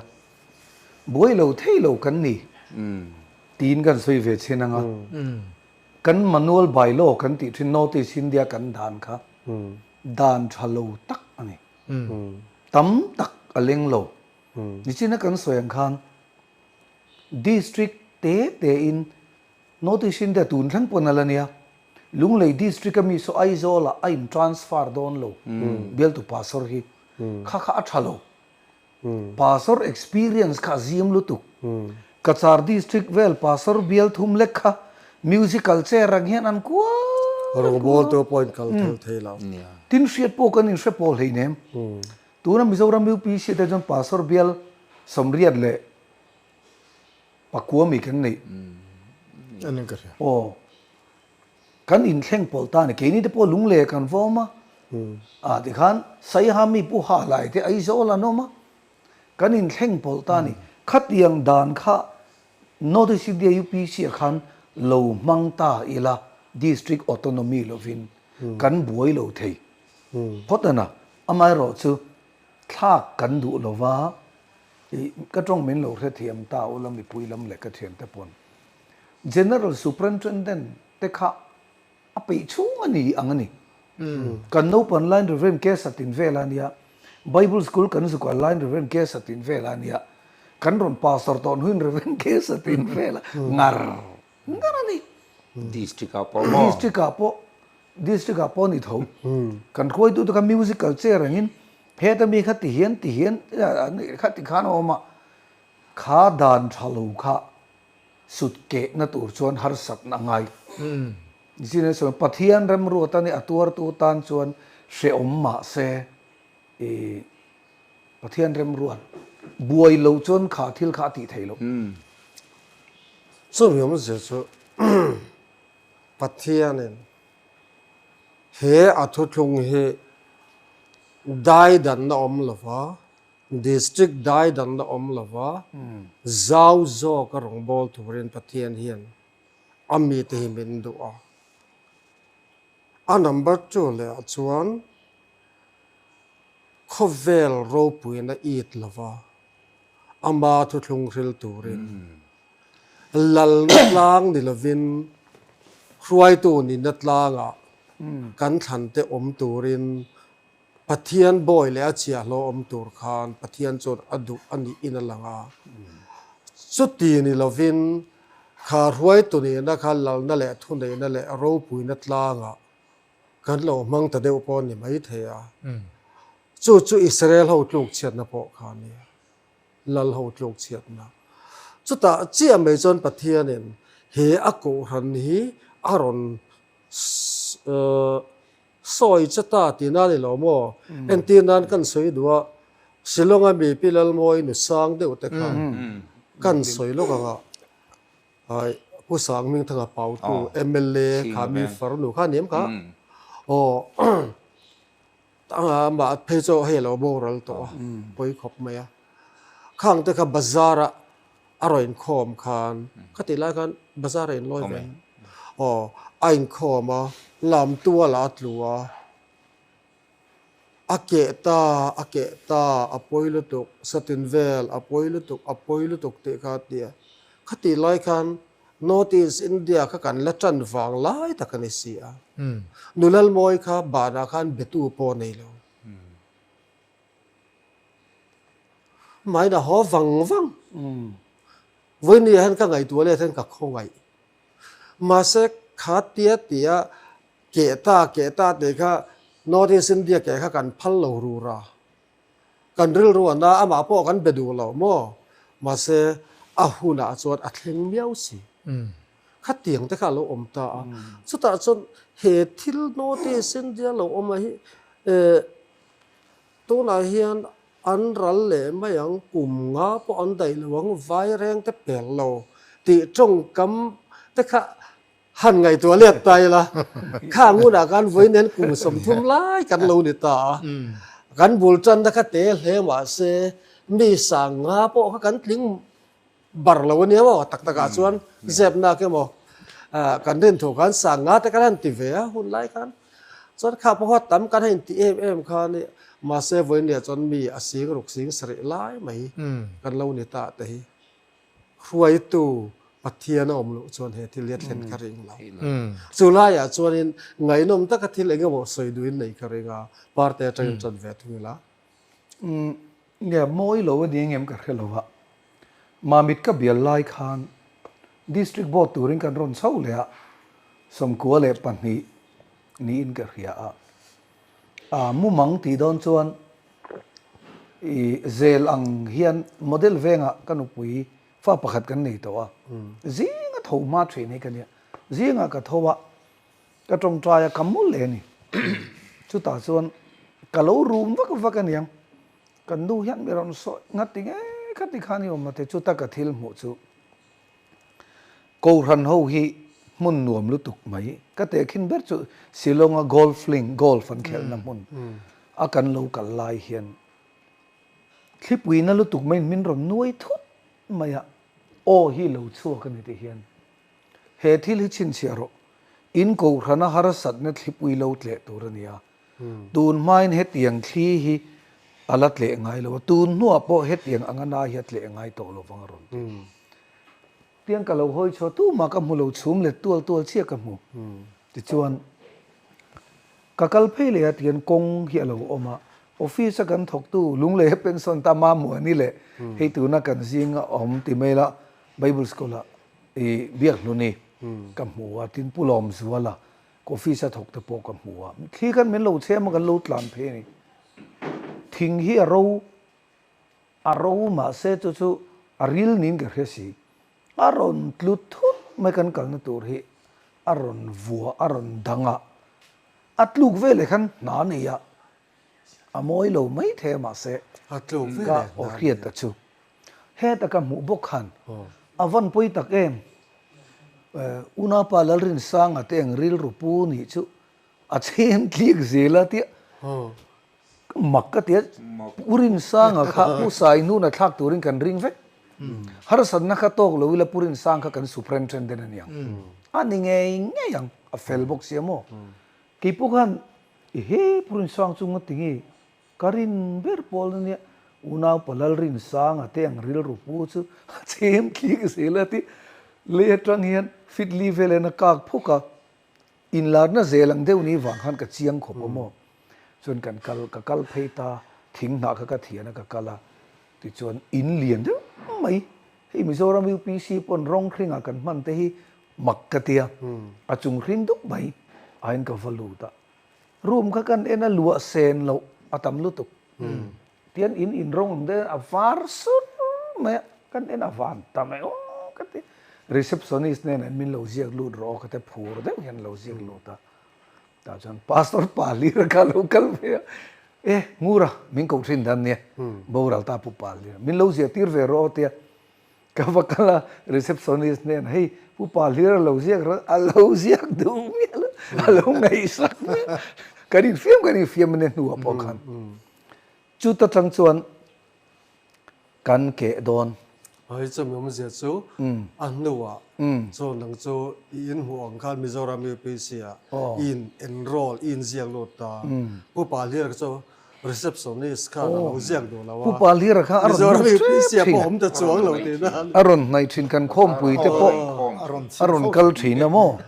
[SPEAKER 4] buai lo thei lo kan ni tiin kan sawi ve chhin ang a. Kan manual bylaw kan tih thin North East India kan dan kha dan tha lo tak a ni. Tam tak a leng lo. Nichina kan sawi ang khan District te te in North East India tun thleng pawn a la nia. Lunglei District a mi saw Aizawl ah a in transfer dawn lo bialtu pastor hi kha kha a tha lo. Pastor experience kha a zim lutuk. Cachar district vel pastor bial thum lek kha musical chair ang hian an kual an kual.
[SPEAKER 1] Rawngbawl te pawh in kal thel thei lo.
[SPEAKER 4] Tin hriat pawh kan inhre pawh hleinem. Tuna Mizoram UPC te chuan pastor bial sawmriat leh pakua mi kan neih. Aw. Kan inthleng pawlh ta a ni. Keini te pawh lunglei kan va awm a, ah tikhan Saiha mi pu ha lai te Aizawl an awm a, kan inthleng pawlh ta a ni. Khatiang dan kha North East India UPC ah khan lo hmang ta ila District Autonomy lovin kan buai lo thei phawt a na. Amaherawhchu thlak kan duh lova ih ka tawng min lo hrethiam ta ula mipui lam leh ka thiante pawn. General Superintendent te kha a peih chhung a ni ang a ni. Kan naupan laiin Rev. K. Satinvela a nia, Bible School kan zuk al laiin Rev. K. Satinvela a nia, kan rawn pastor tawh hnuin Rev. K. Satinvela ngar ngar a ni.
[SPEAKER 3] District ah pawh maw?
[SPEAKER 4] District ah pawh, District ah pawh a ni tho. Kan hruaitute kha musical chair angin heta mi kha ti hian ti hian kha ti khan a awm a, kha dan tha lo kha sut kehna tur chuan harsatna a ngai. Nichin chuan Pathian remruat a ni a tuartu tan chuan hrehawm mah se i Pathian remruat buai lo chuan kha thil kha a tih theih loh.
[SPEAKER 1] Chumi awmzia chu Pathianin he a thuthlung hi daidanna awm lova District daidanna awm lova zau zawk a rawngbâwl turin Pathian hian a mite hi min duh a. A number two lehah chuan khawvel ropuina it lova ama thuthlung hril turin lalna tlang ni lovin hruaitu nihna tlangah kan thlante awm turin Pathian bawi leh a chiahhlawh awm tur khan Pathian chuan a duh a nih in a lang a. Chuti ni lovin kha hruaitu nihna kha lalna leh thuneihna leh ropuina tlangah kan lo hmang ta deuh pawh a ni maithei a. Chu chu Israel ho tlukchhiatna pawh kha a ni a, lal ho tlukchhiatna. Chutah chiah mai chuan Pathianin he a kohhran hi a rawn Sawi che ta tih nan i lo maw? Entir nan kan sawi duh a, Shillong-a mi Pi Lalmawi nu sang deuh te kha kan sawi lawk ang a, Pu Sangmingthanga Pautu mla kha mi farnu kha a ni em kha? Aw amah phei chu hei a lo boral tawh a, pawi khawp mai a. Khang te kha bazar ah a rawn inkhawm khan khatih lai khan bazar a inlawi ve aw a inkhawm a, lamtual ah a tlu a. A keh ta, a keh ta, a pawi lutuk, satin vel, a pawi lutuk, a pawi lutuk tih kha a ti a. Khatih lai khan North East India kha kan la tan vang lai tak a ni si a. Nulalmawi kha banah khan betu pawh a nei lo. Main a haw vang vang. Vawinia hian ka ngaihtuah leh hian ka khawngaih. Mahse kha tia tia Keh ta, keh ta tih kha North East India keh kha kan phal lo rur a. Kan rilru a na, amah pawh kan be duh lo maw? Mahse, a hunah chuan a thleng miau si. Khatiang te kha a lo awm ta a. Chutah chuan he thil North East India lo awm a hi tunah hian an ral leh mai ang, kum nga pawh an daih lo ang, vai reng te pel lo tih tawngkam te kha Han ngaihtuah let ta ila, kha ngunah khan vawiin kum 30 lai kan lo ni ta a, kan bul tanna kha te hle mahse mi sang nga pawh kha kan tling bar lo ania maw, tak takah chuan zep nak emaw kan rin thu khan sang nga te kan han ti ve a hun lai khan chuan kha pawh kha tam kan han inti em em kha a ni, mahse vawiin chuan mi a sing ruk sing sarih lai mai kan lo ni ta te hi. Hruaitu Pathian a awm loh chuan he thil hi a thlen ka ring lo. Chu laiah chuanin ngaihnawm taka thil eng emaw sawi duhin nei ka ring a, parte atangin tan ve thung ila.
[SPEAKER 4] Nge mawi lo a ni engem ka hre lo a, Mamit ka bial lai khan District Board turin kan rawn chho leh a, 92 niin ka hria a. A mumang tih dawn chuan I zel ang hian model vengah ka nupui fa pakhat kan nei tawh a, zinga tho hma thin hi ka nia, zingah ka tho a, ka tawngtai a, ka mu leh a ni. Chutah chuan ka lo rum vak vak a niang, kan nu hian mi rawn sawi ngati nge khati khan i awm a ti, chuta ka thil hmuh chu Kohhran ho hi hmun nuam lutuk mai. Ka tehkhin ber chu Shillong-a golf link, golf an khelhna hmun a kan lo kal lai hian thlipuina lutuk maiin min rawn nuai thut mai a, aw hi lo chhuak a ni ti hian he thil hi chhinchhiah rawh, in kohhrana harsatna thlipui lo tleh tur a ni a, tun hmain hetiang thli hi a la tleh ngai lo a, tun hnuah pawh hetiang anga na hi a tleh ngai tawh lo vang a rawn ti. Tiang ka lo hawi chhuah tumah ka hmu lo chhum let tual tual chiah ka hmu. Tichuan ka kal phei leh a tian kawng hi a lo awm a, office a kan thawktu Lunglei a pension ta Mamuani leh hei tuna kan zinga awm ti mai la Bible school ah i Biakhluni ka hmu a, tin Pu Lawmzuala ka office a thawk te pawh ka hmu a, thli khan min lo chhem a kan lo tlan phei a ni. Thing hi a ro A ro mahse chu chu a ril niin ka hria si. A rawn tlu thut mai kan kalna tur hi a rawn vua a rawn dang a. A tluk veleh khan hna nei a, a mawi lo mai thei a mahse ka aw hriat ta chu. Heta ka hmuh bawk khan a vawn pawi tak em. Unaupa Lalrinsanga te ang rilru pu nih chu a chhem tlik zel a tia. Mak ka ti a, Pu Rinsanga kha Pu Sainuna thlak turin kan ring vek. Harsatna kha tawk lo ila Pu Rinsang kha kan superintendent a ni ang. A ni ngei ngei ang, a fel bawk sia maw. Kei pawh khan i he Pu Rinsang chu nga tinge ka rin ber pawl a nia, unau Palal Rinsanga te ang rilru pu chu a chem tlik zel a ti. Lei atang hian fit li vel hian a kak phuk a. Inlarna zel ang deuh ni vang khan ka chiang khawp a maw? Chuan kan kal, ka kal phei ta, thing hnah kha ka thian a ka kal a, tichuan in lian deuh mai, hei Mizoram UPC pawn rawng hringah kan hman te hi mak ka tia, a chung hring dup mai aiin ka va lut a, room kha kan en a luah sen loh a tam lutuk. Tian in in rawng ang deuh a var sur mai a, kan en a van ta mai aw ka ti. Receptionist nen min lo ziak lut rawh aw ka ti phur deuh hian lo ziak lut a. Tah chuan pastor pa lir kha lo kal ve a, e Ngura min ko thin dan nia, boral ta pu pa lir min lo ziah tir ve rawh aw tia. Ka va kal a, receptionist hnen, hei Pu Pa Hlir a lo ziak rawh, a lo ziak duh miah lo, a lo ngaihsak miah. Kan infiam kan infiam ania hnuah pawh khan. Chuta tang chuan kan keh dawn.
[SPEAKER 1] Hei chumi awmzia chu a hnuah chuan nang chu i inhmuh ang khan Mizoram UPC ah i in enroll, i inziak lut ta. Pu Pa Hlira chu receptionist khan a lo ziak duh lo a.
[SPEAKER 4] Pu Pa Hlira kha a rawn
[SPEAKER 1] lut ṭep ṭhin. Pawh awm ta chuang lo tihna.
[SPEAKER 4] A rawn hnaih ṭhin kan khawmpui te pawh a rawn kal ṭhin a maw?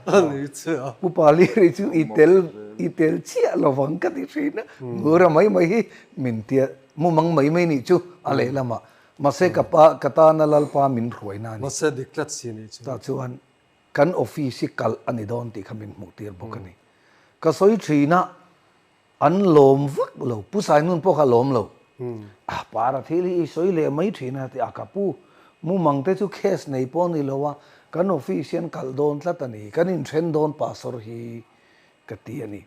[SPEAKER 4] Pu Pa Hlira chu i tel i tel chiah lovang ka ti ṭhin a. Ngura mai mai hi min tia mumang mai mai nih chu a lehlamah. Mahse ka pa ka tana Lalpa min hruaina a ni.
[SPEAKER 1] Mahse dik tlat si nih chu.
[SPEAKER 4] Tah chuan kan office hi kalh a ni dawn tih kha min hmuh tir bawk a ni. Ka sawi thin a, an lawm vak lo. Pu Sainun pawh kha a lawm lo. A para thil hi i sawi leh mai thin a ti a, ka pu mumang te chu case nei pawh a ni lo a, kan office hi an kalh dawn tlat a ni, kan inthen dawn pastor hi ka ti a ni.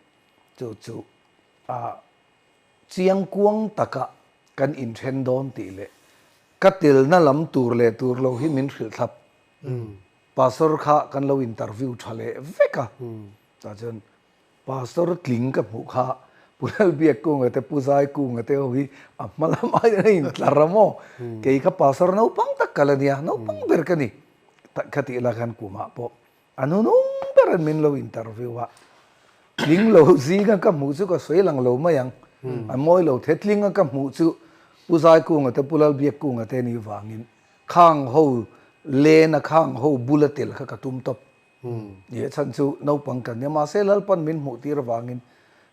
[SPEAKER 4] Chu chu a Chiangkuang taka kan inthen dawn tih leh ka telna lam tur leh tur lo hi min hrilh thlap. Pastor kha kan lo interview tha leh vek a, tah chuan Pastor tling ka hmuh kha Pu Lalbiak Kunga te Pu Zai Kunga te ho hi a hma lam aiin a intlar a maw? Kei kha Pastor naupang tak ka la nia, naupang ber ka ni kha tih lah khan kumah pawh A nunung ber an min lo interview a, tling lo zinga ka hmuh chu ka sawi lang lo mai ang, a mawi lo the tlinga ka hmuh chu Pu Zaikunga te Pu Lalbiakkunga te nih vangin khang ho lena khang ho bula tel kha ka tum tawp. Ni a chhan chu naupang kan nia mahse Lalpan min hmuh tir avangin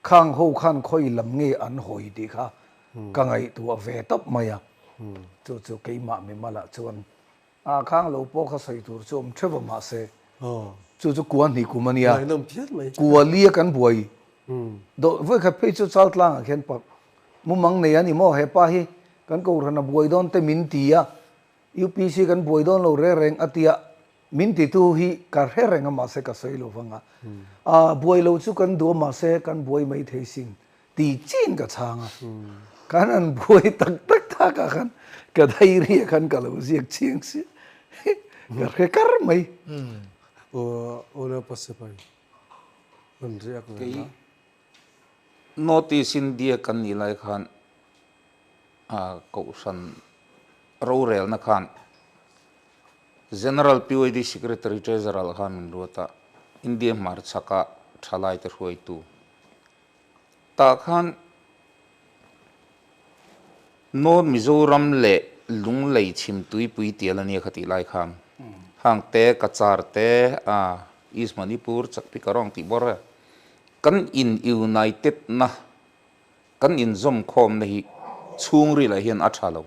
[SPEAKER 4] khang ho khan khawi lam nge an hawi tih kha ka ngaihtuah ve tawp mai a, chu chu keimah mimalah chuan A khang lo pawh kha sawi tur chu awm theuh a mahse chu chu kua hnih kum a nia. Kua lia kan buai dawh vawikhat phei chu Chaltlangah khian pa mumang nei a ni maw he pa hi kan kohhran a buai dawn te min ti a UPC kan buai dawn lo reng reng a tia min titu hi ka hre reng a mahse ka sawi lo vang a a buai lo chu kan duh a mahse kan buai mai thei sin Ti chin ka chhang a, khan an buai tak tak tak ah khan ka diary ah khan ka lo ziak chiang si ka hre kar mai.
[SPEAKER 1] Aw Pasipai an riak ve
[SPEAKER 3] a. North East India kan nih lai khan Kohhran rorelna khan General PYD Secretary Treasurer khan min ruat a, India hmarchhaka thalaite hruaitu. Tah khan North Mizoram leh Lunglei chhim tuipui tial a nia kha tih lai khan hang te Cachar te a East Manipur Chakpikarawng tih bawr e kan in united na kan inzawmkhawmna hi chhungril ah hian a tha lo.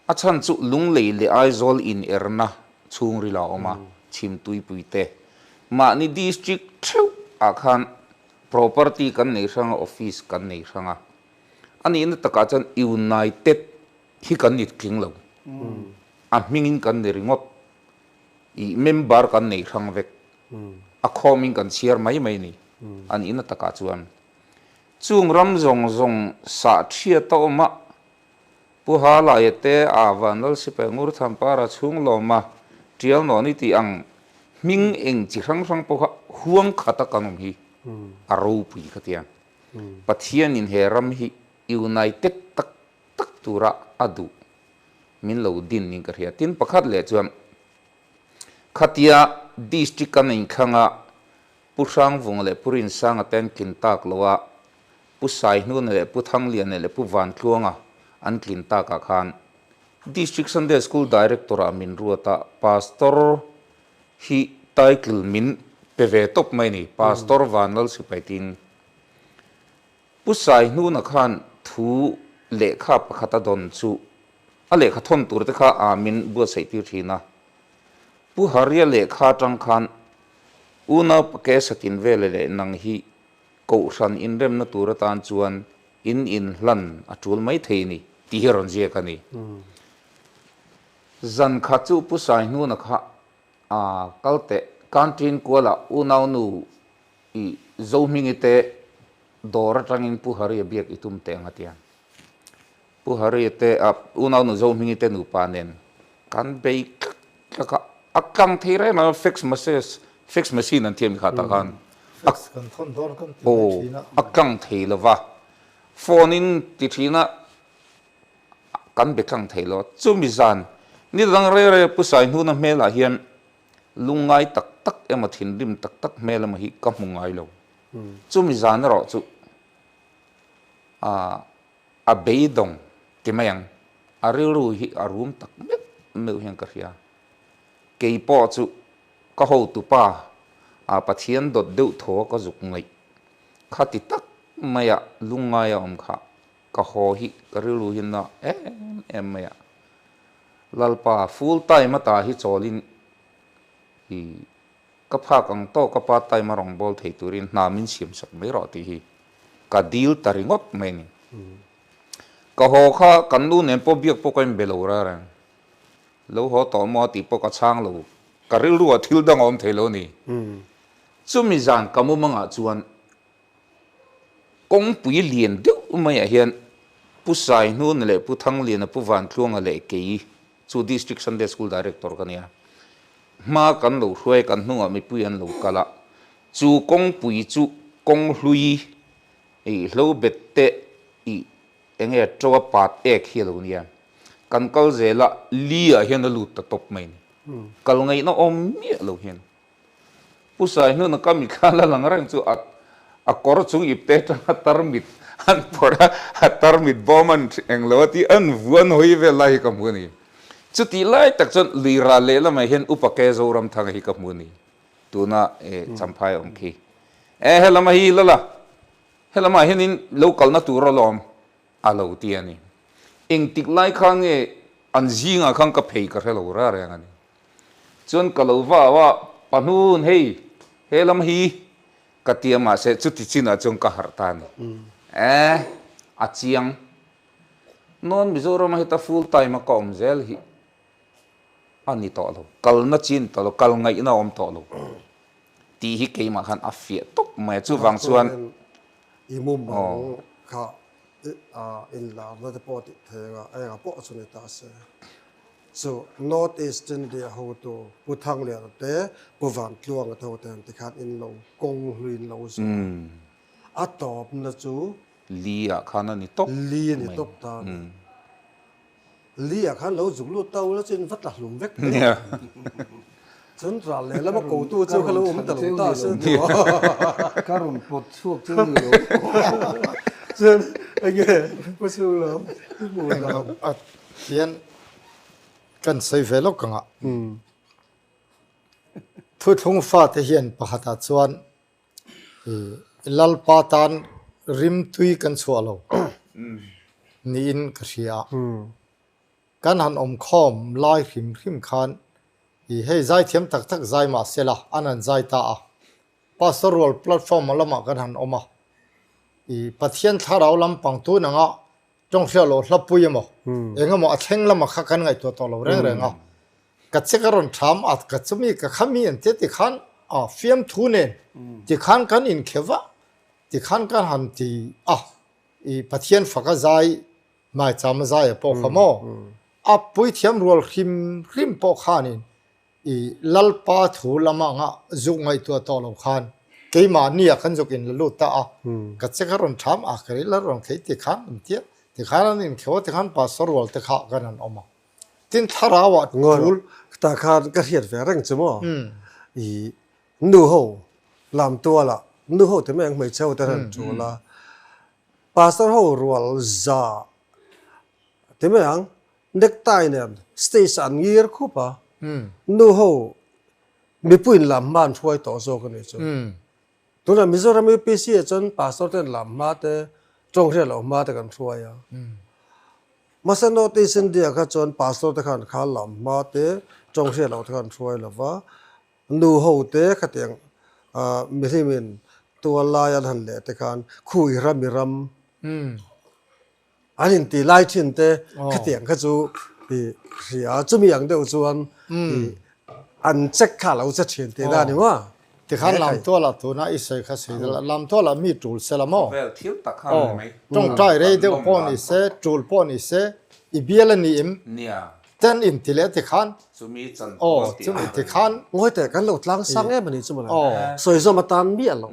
[SPEAKER 3] A chhan chu Lunglei leh Aizawl inerna chhungril a awm a, Chhimtuipui te. Mahni district theuh ah khan property kan nei hrang a, office kan nei hrang a. A nihna takah chuan United hi kan ni tling lo. A hmingin kan ni ringawt. Ih member kan nei hrang vek. A khawmin kan chhiar mai mai a ni. A nihna takah chuan chung ram zawng zawng sah thiat a awm a, Pu Halaia te a Vanlal Sipai Ngur Thampara chhung lawma Tial Nawn i tih ang hming eng chi hrang hrang pawh kha huang khata kan awm hi a ropui ka ti a. Pathianin he ram hi united tak tak tura a duh min lo din niin ka hria. Tin pakhat leh chuan khatia district kan inthlang a Pu Hrangvunga leh Pu Rinsanga te an tlin tak lo a, Pu Saihnuna leh Pu Thangliana leh Pu Vantluanga an tlin takah khan District Sunday School Director ah min ruat a, Pastor hi title min pe ve tawp mai a ni, Pastor Vanlal Sipai tiin. Pu Saihnuna khan thu lehkha pakhat a dawn chu a lehkha thawn tur te kha a min buatsaih tir thin a. Pu Haria lehkha atang khan unau pake satin vele leh nang hi Kohhran inremna tur atan chuan in inhlan a tul mai thei ni tih hi rawn ziak a ni. Zan khat chu Pu Saihnuna kha a kal teh Canteen kualah unaunu i Zohmingi te dawr atangin Pu Haria biak i tum teh ang a ti a. Pu Haria te a unaunu Zohmingi te nupa nen. Kan bei tlak tlak a, a tlang thei reng a, fax message, fax machine an thiam kha tah khan.
[SPEAKER 2] Fax kan thawn dawn kan ti mai thin a.
[SPEAKER 3] Aw, a tlang thei lo va, phone in ti thin a, kan be tlang thei lo. Chumi zan, ni dang reng reng Pu Saihnuna hmelah hian lungngai tak tak emaw thinrim tak tak hmel emaw hi ka hmu ngai lo. Chumi zan erawh chu ah a beidawng ti mai ang, a rilru hi a rum tak meuh meuh hian ka hria. Kei pawh chu ka hotupa a Pathian dawt deuh thaw ka zuk ngaih kha ti tak maia lungngai a awm kha ka haw hi ka rilru hi na em em mai a. Lalpa full time ata hi chawlin i Ka phak ang tawk a part time a rawngbâwl thei turin hna min siam sak mai rawh tih hi ka dil ta ringawt mai a ni. Ka haw kha kan nu nen pawh biak pawh ka inbe lo reng reng. Lo haw tawh maw tih pawh ka chhang lo. Ka rilru ah thil dang a awm thei lo a ni. Chumi zan ka mumangah chuan kawngpui lian deuh maiah hian Pu Saihnuna leh Pu Thangliana, Pu Vantluanga leh kei chu District Sunday School Director ka nia. Hma kan lo hruai, kan hnungah mipui an lo kal a, chu kawngpui chu kawng hlui ih hlo bet te ih eng nge to a pat ek hi a lo nia. Kan kal zel a, li ah hian a lut ta tawp mai ni. Kal ngaihna awm miah lo hian. Pu Saihnuna ka mitthla la lang reng chu a a kawr chung ip te atanga tarmit an phawrh a, a tarmit bawm an eng lo a tih an vu an hawi vel lai hi ka hmu a ni. Chutih lai tak chuan lui ral leh lamah hian Upa Ke Zoramthanga hi ka hmu a ni. Tuna e Champhai awm khi. E helama hi lala, helamah hianin lo kalna tur alawm a lo ti a ni. Engtik lai khan nge an zingah khan ka phei ka hre lo reng reng a ni. Chuan ka lo va a, Pahnun hei, he lam hi ka ti a mahse chuti chinah chuan ka harh ta a ni. Eh, a chiang. Nawn Mizoram a heta full time a ka awm zel hi a ni tawh lo, kalna chi a ni tawh lo, kal ngaihna a awm tawh lo tih hi keimah khan a fiah tawp mai a, chuvang chuan
[SPEAKER 1] I mumang kha inlarna te pawh tih thei anga engah pawh chu ni ta se. Chu North East India hotu Pu Thangliana te, Pu Vantluanga te hoten tikhan in lo kawng hlui in lo zawh a. A tawpna chu.
[SPEAKER 3] Li ah khan a ni tawp mai.
[SPEAKER 1] Li a ni tawp ta a ni. Li ah khan lo zuk lut ta ula chu in va tla hlum vek mai a. Chun ral lehlam a kotu chu kha lo awm ta lo ta se tih aw.
[SPEAKER 4] Ka rawn pawt chhuak chu ni lo.
[SPEAKER 1] Chuan enge Pu Chhunglam i hmuh dan.
[SPEAKER 2] Hian kan sawi ve lawk ang a, thuthlung fate hian pakhatah chuan Lalpa tan rimtui kan chhuah lo niin ka hria a, kan han awmkhawm lai hrim hrim khan hei zaithiam tak tak zai mah sela an han zai ta a, Pastor rual platform lamah kan han awm a, Pathian thlarau lampang tun anga Tawng hriat loh hlapui emaw eng emaw a thleng lamah kha kan ngaihtuah tawh lo reng reng a, ka che ka rawn tham a, ka chumi ka khami an tia tikhan a fiamthu nen tikhan kan inkheuh a, tikhan kan han ti a, i Pathian faka zai hmaichama zaia pawh kha maw a puithiam rual hrim hrim pawh khanin I Lalpa thu lama anga zuk ngaihtuah tawh lo khan keimahnia kan zuk in la lut ta a, ka che ka rawn tham a, ka ril a rawn khei ti khan an tia, tikhan an inkheuh a, tikhan pastor rual te kha kan han awm a. Tin thlarau ah
[SPEAKER 1] tul. Tah khan ka hriat ve reng chu maw? I nu ho lam tual ah nu ho te mai ang hmeichhe ho te an tul a, pastor ho rual za ti mai ang Necktie nen stage ah an ngir khup a, nu ho mipuiin lam hma an hruai tawh zawk a nih chu. Tunah Mizoram UPC ah chuan pastor ten lam hma te, tawng hriat loh hma te kan hruai a. Mahse North East India kha chuan pastor te khan kha lam hma te, tawng hriat loh te khan hruai lo va, nu ho te khatiang mihlimin tual lai an han leh te khan khui ram i ram An inti lai thin te khatiang kha chu i hria a, chumi ang deuh chuan i an check kha a lo che thin tih na a ni maw?
[SPEAKER 2] Tikhan Lamtualah tuna i sawi kha sawi deuh la, Lamtualah mi tul se la maw?
[SPEAKER 3] Khawvel thil tak kha a ni mai.
[SPEAKER 2] Tawngtai rei deuh pawh ni se, tul pawh ni se, i bial a ni em?
[SPEAKER 3] Nia.
[SPEAKER 2] Ten in ti leh tikhan.
[SPEAKER 3] Chumi chan
[SPEAKER 2] Aw, chumi tikhan.
[SPEAKER 1] Ngawi teh kan lo tlang sang em a nih chu mawle. Sawi zawm atan miah lo.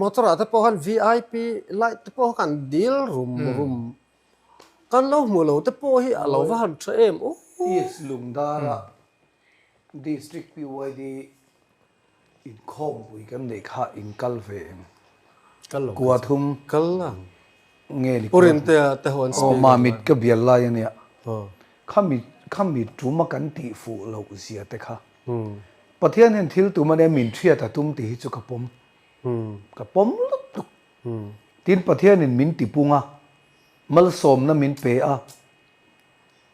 [SPEAKER 1] Motor ah te pawh khan vip light te pawh khan dil rum rum kan lo hmuh lo te pawh hi a lo va han tha em u.
[SPEAKER 4] East Lungdara District PYD Inkhawmpui kan neih kha in kal ve em?
[SPEAKER 1] Kal lo.
[SPEAKER 4] Kua thum.
[SPEAKER 1] Kal la.
[SPEAKER 4] Nge ni
[SPEAKER 1] kua. Urin te te ho an
[SPEAKER 4] speaker. Aw mamit ka bial lai a nia. Khami khami tuma kan tih fuh loh zia te kha. Pathian hian thil tum a nia min hriat a tum tih hi chu ka pawm. Ka pawm lutuk. Tin Pathianin min tipung a, malsawmna min pe a.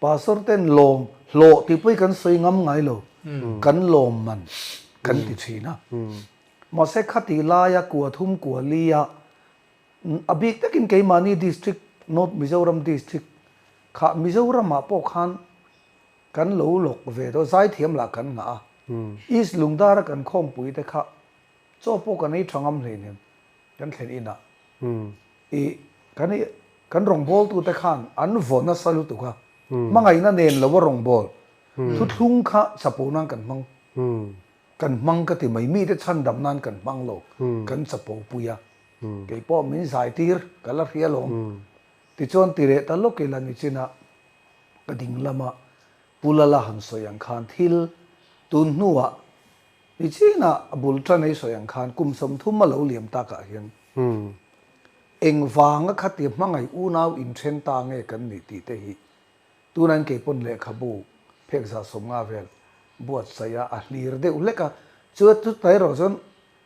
[SPEAKER 4] Pastor ten lawm hlawh tih pawh hi kan sawi ngam ngai lo, kan lawm man kan ti thin a. Mahse khati laia kua thum kua lia a bik takin keimahni district North Mizoram district kha Mizoramah pawh khan kan lo lawk ve dawn zaithiam lah kan ngah a. East Lungdara kan khawmpui te kha chaw pawh kan ei tha ngam hleinem kan thlen inah. I kan i kan rawngbawltu te khan an vaw nasa lutuk a, hmangaihna nen lo a rawngbâwl thuthlung kha chapo nan kan hmang, kan hmang ka ti mai, mite chhandam nan kan hmang lo, kan chapo pui a, kei pawh min zai tir ka la hria lawm. Tichuan ti leh ta lawk ila nichinah ka ding lama Pu Lala han sawi ang khan thil tun hnuah Nichinah a bul tan ei sawi ang khan kum 30 a lo liam takah hian engvanga khati hmangaih unau inthen ta nge kan nih tih te hi tunain kei pawn lehkhabu phek 150 vel buatsaih a, a hlir deuh hlek a, chu chutah erawh chuan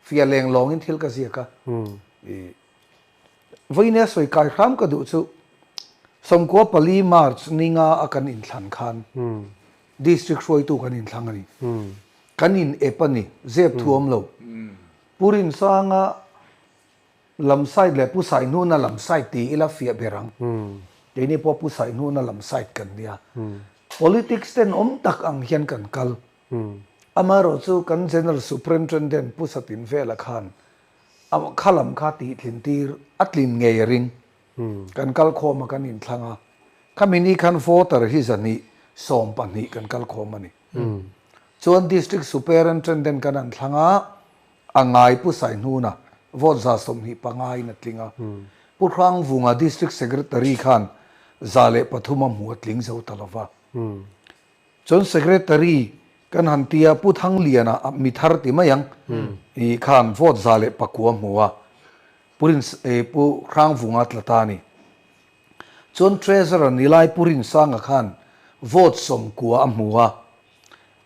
[SPEAKER 4] fiah leng lawngin thil ka ziak a. Vawinia sawi kai hram ka duh chu 94 March ninga a kan inthlan khan District hruaitu kan inthlang a ni. Kan in ep a ni, zep thu awm lo. Pu Rinsanga lam side leh Pu Saihnuna lam side ti ila fiah ber ang. Keini pawh Pu Saihnuna lam side kan nia. Politics ten awm tak ang hian kan kal. Amaherawhchu kan General Superintendent Pu Satinvela khan a kha lam kha tihtlin tir a tlin ngei a ring. Kan kal khawm a kan inthlang a, khami ni khan voter hi 212 kan kal khawm a ni. Chuan District Superintendent kan an thlang a, a ngai Pu Saihnuna vote 25 in a tling a. Pu Hrangvunga District Secretary khan 103 a hmu a tling zo ta lo va. Chuan Secretary kan han tia Pu Thangliana a mi thar ti mai ang i khan vote 109 a hmu a, Pu Rin Pu Hrangvunga tla ta a ni. Chuan Treasurer ni lai Pu Rinsanga khan vote 90 a hmu a,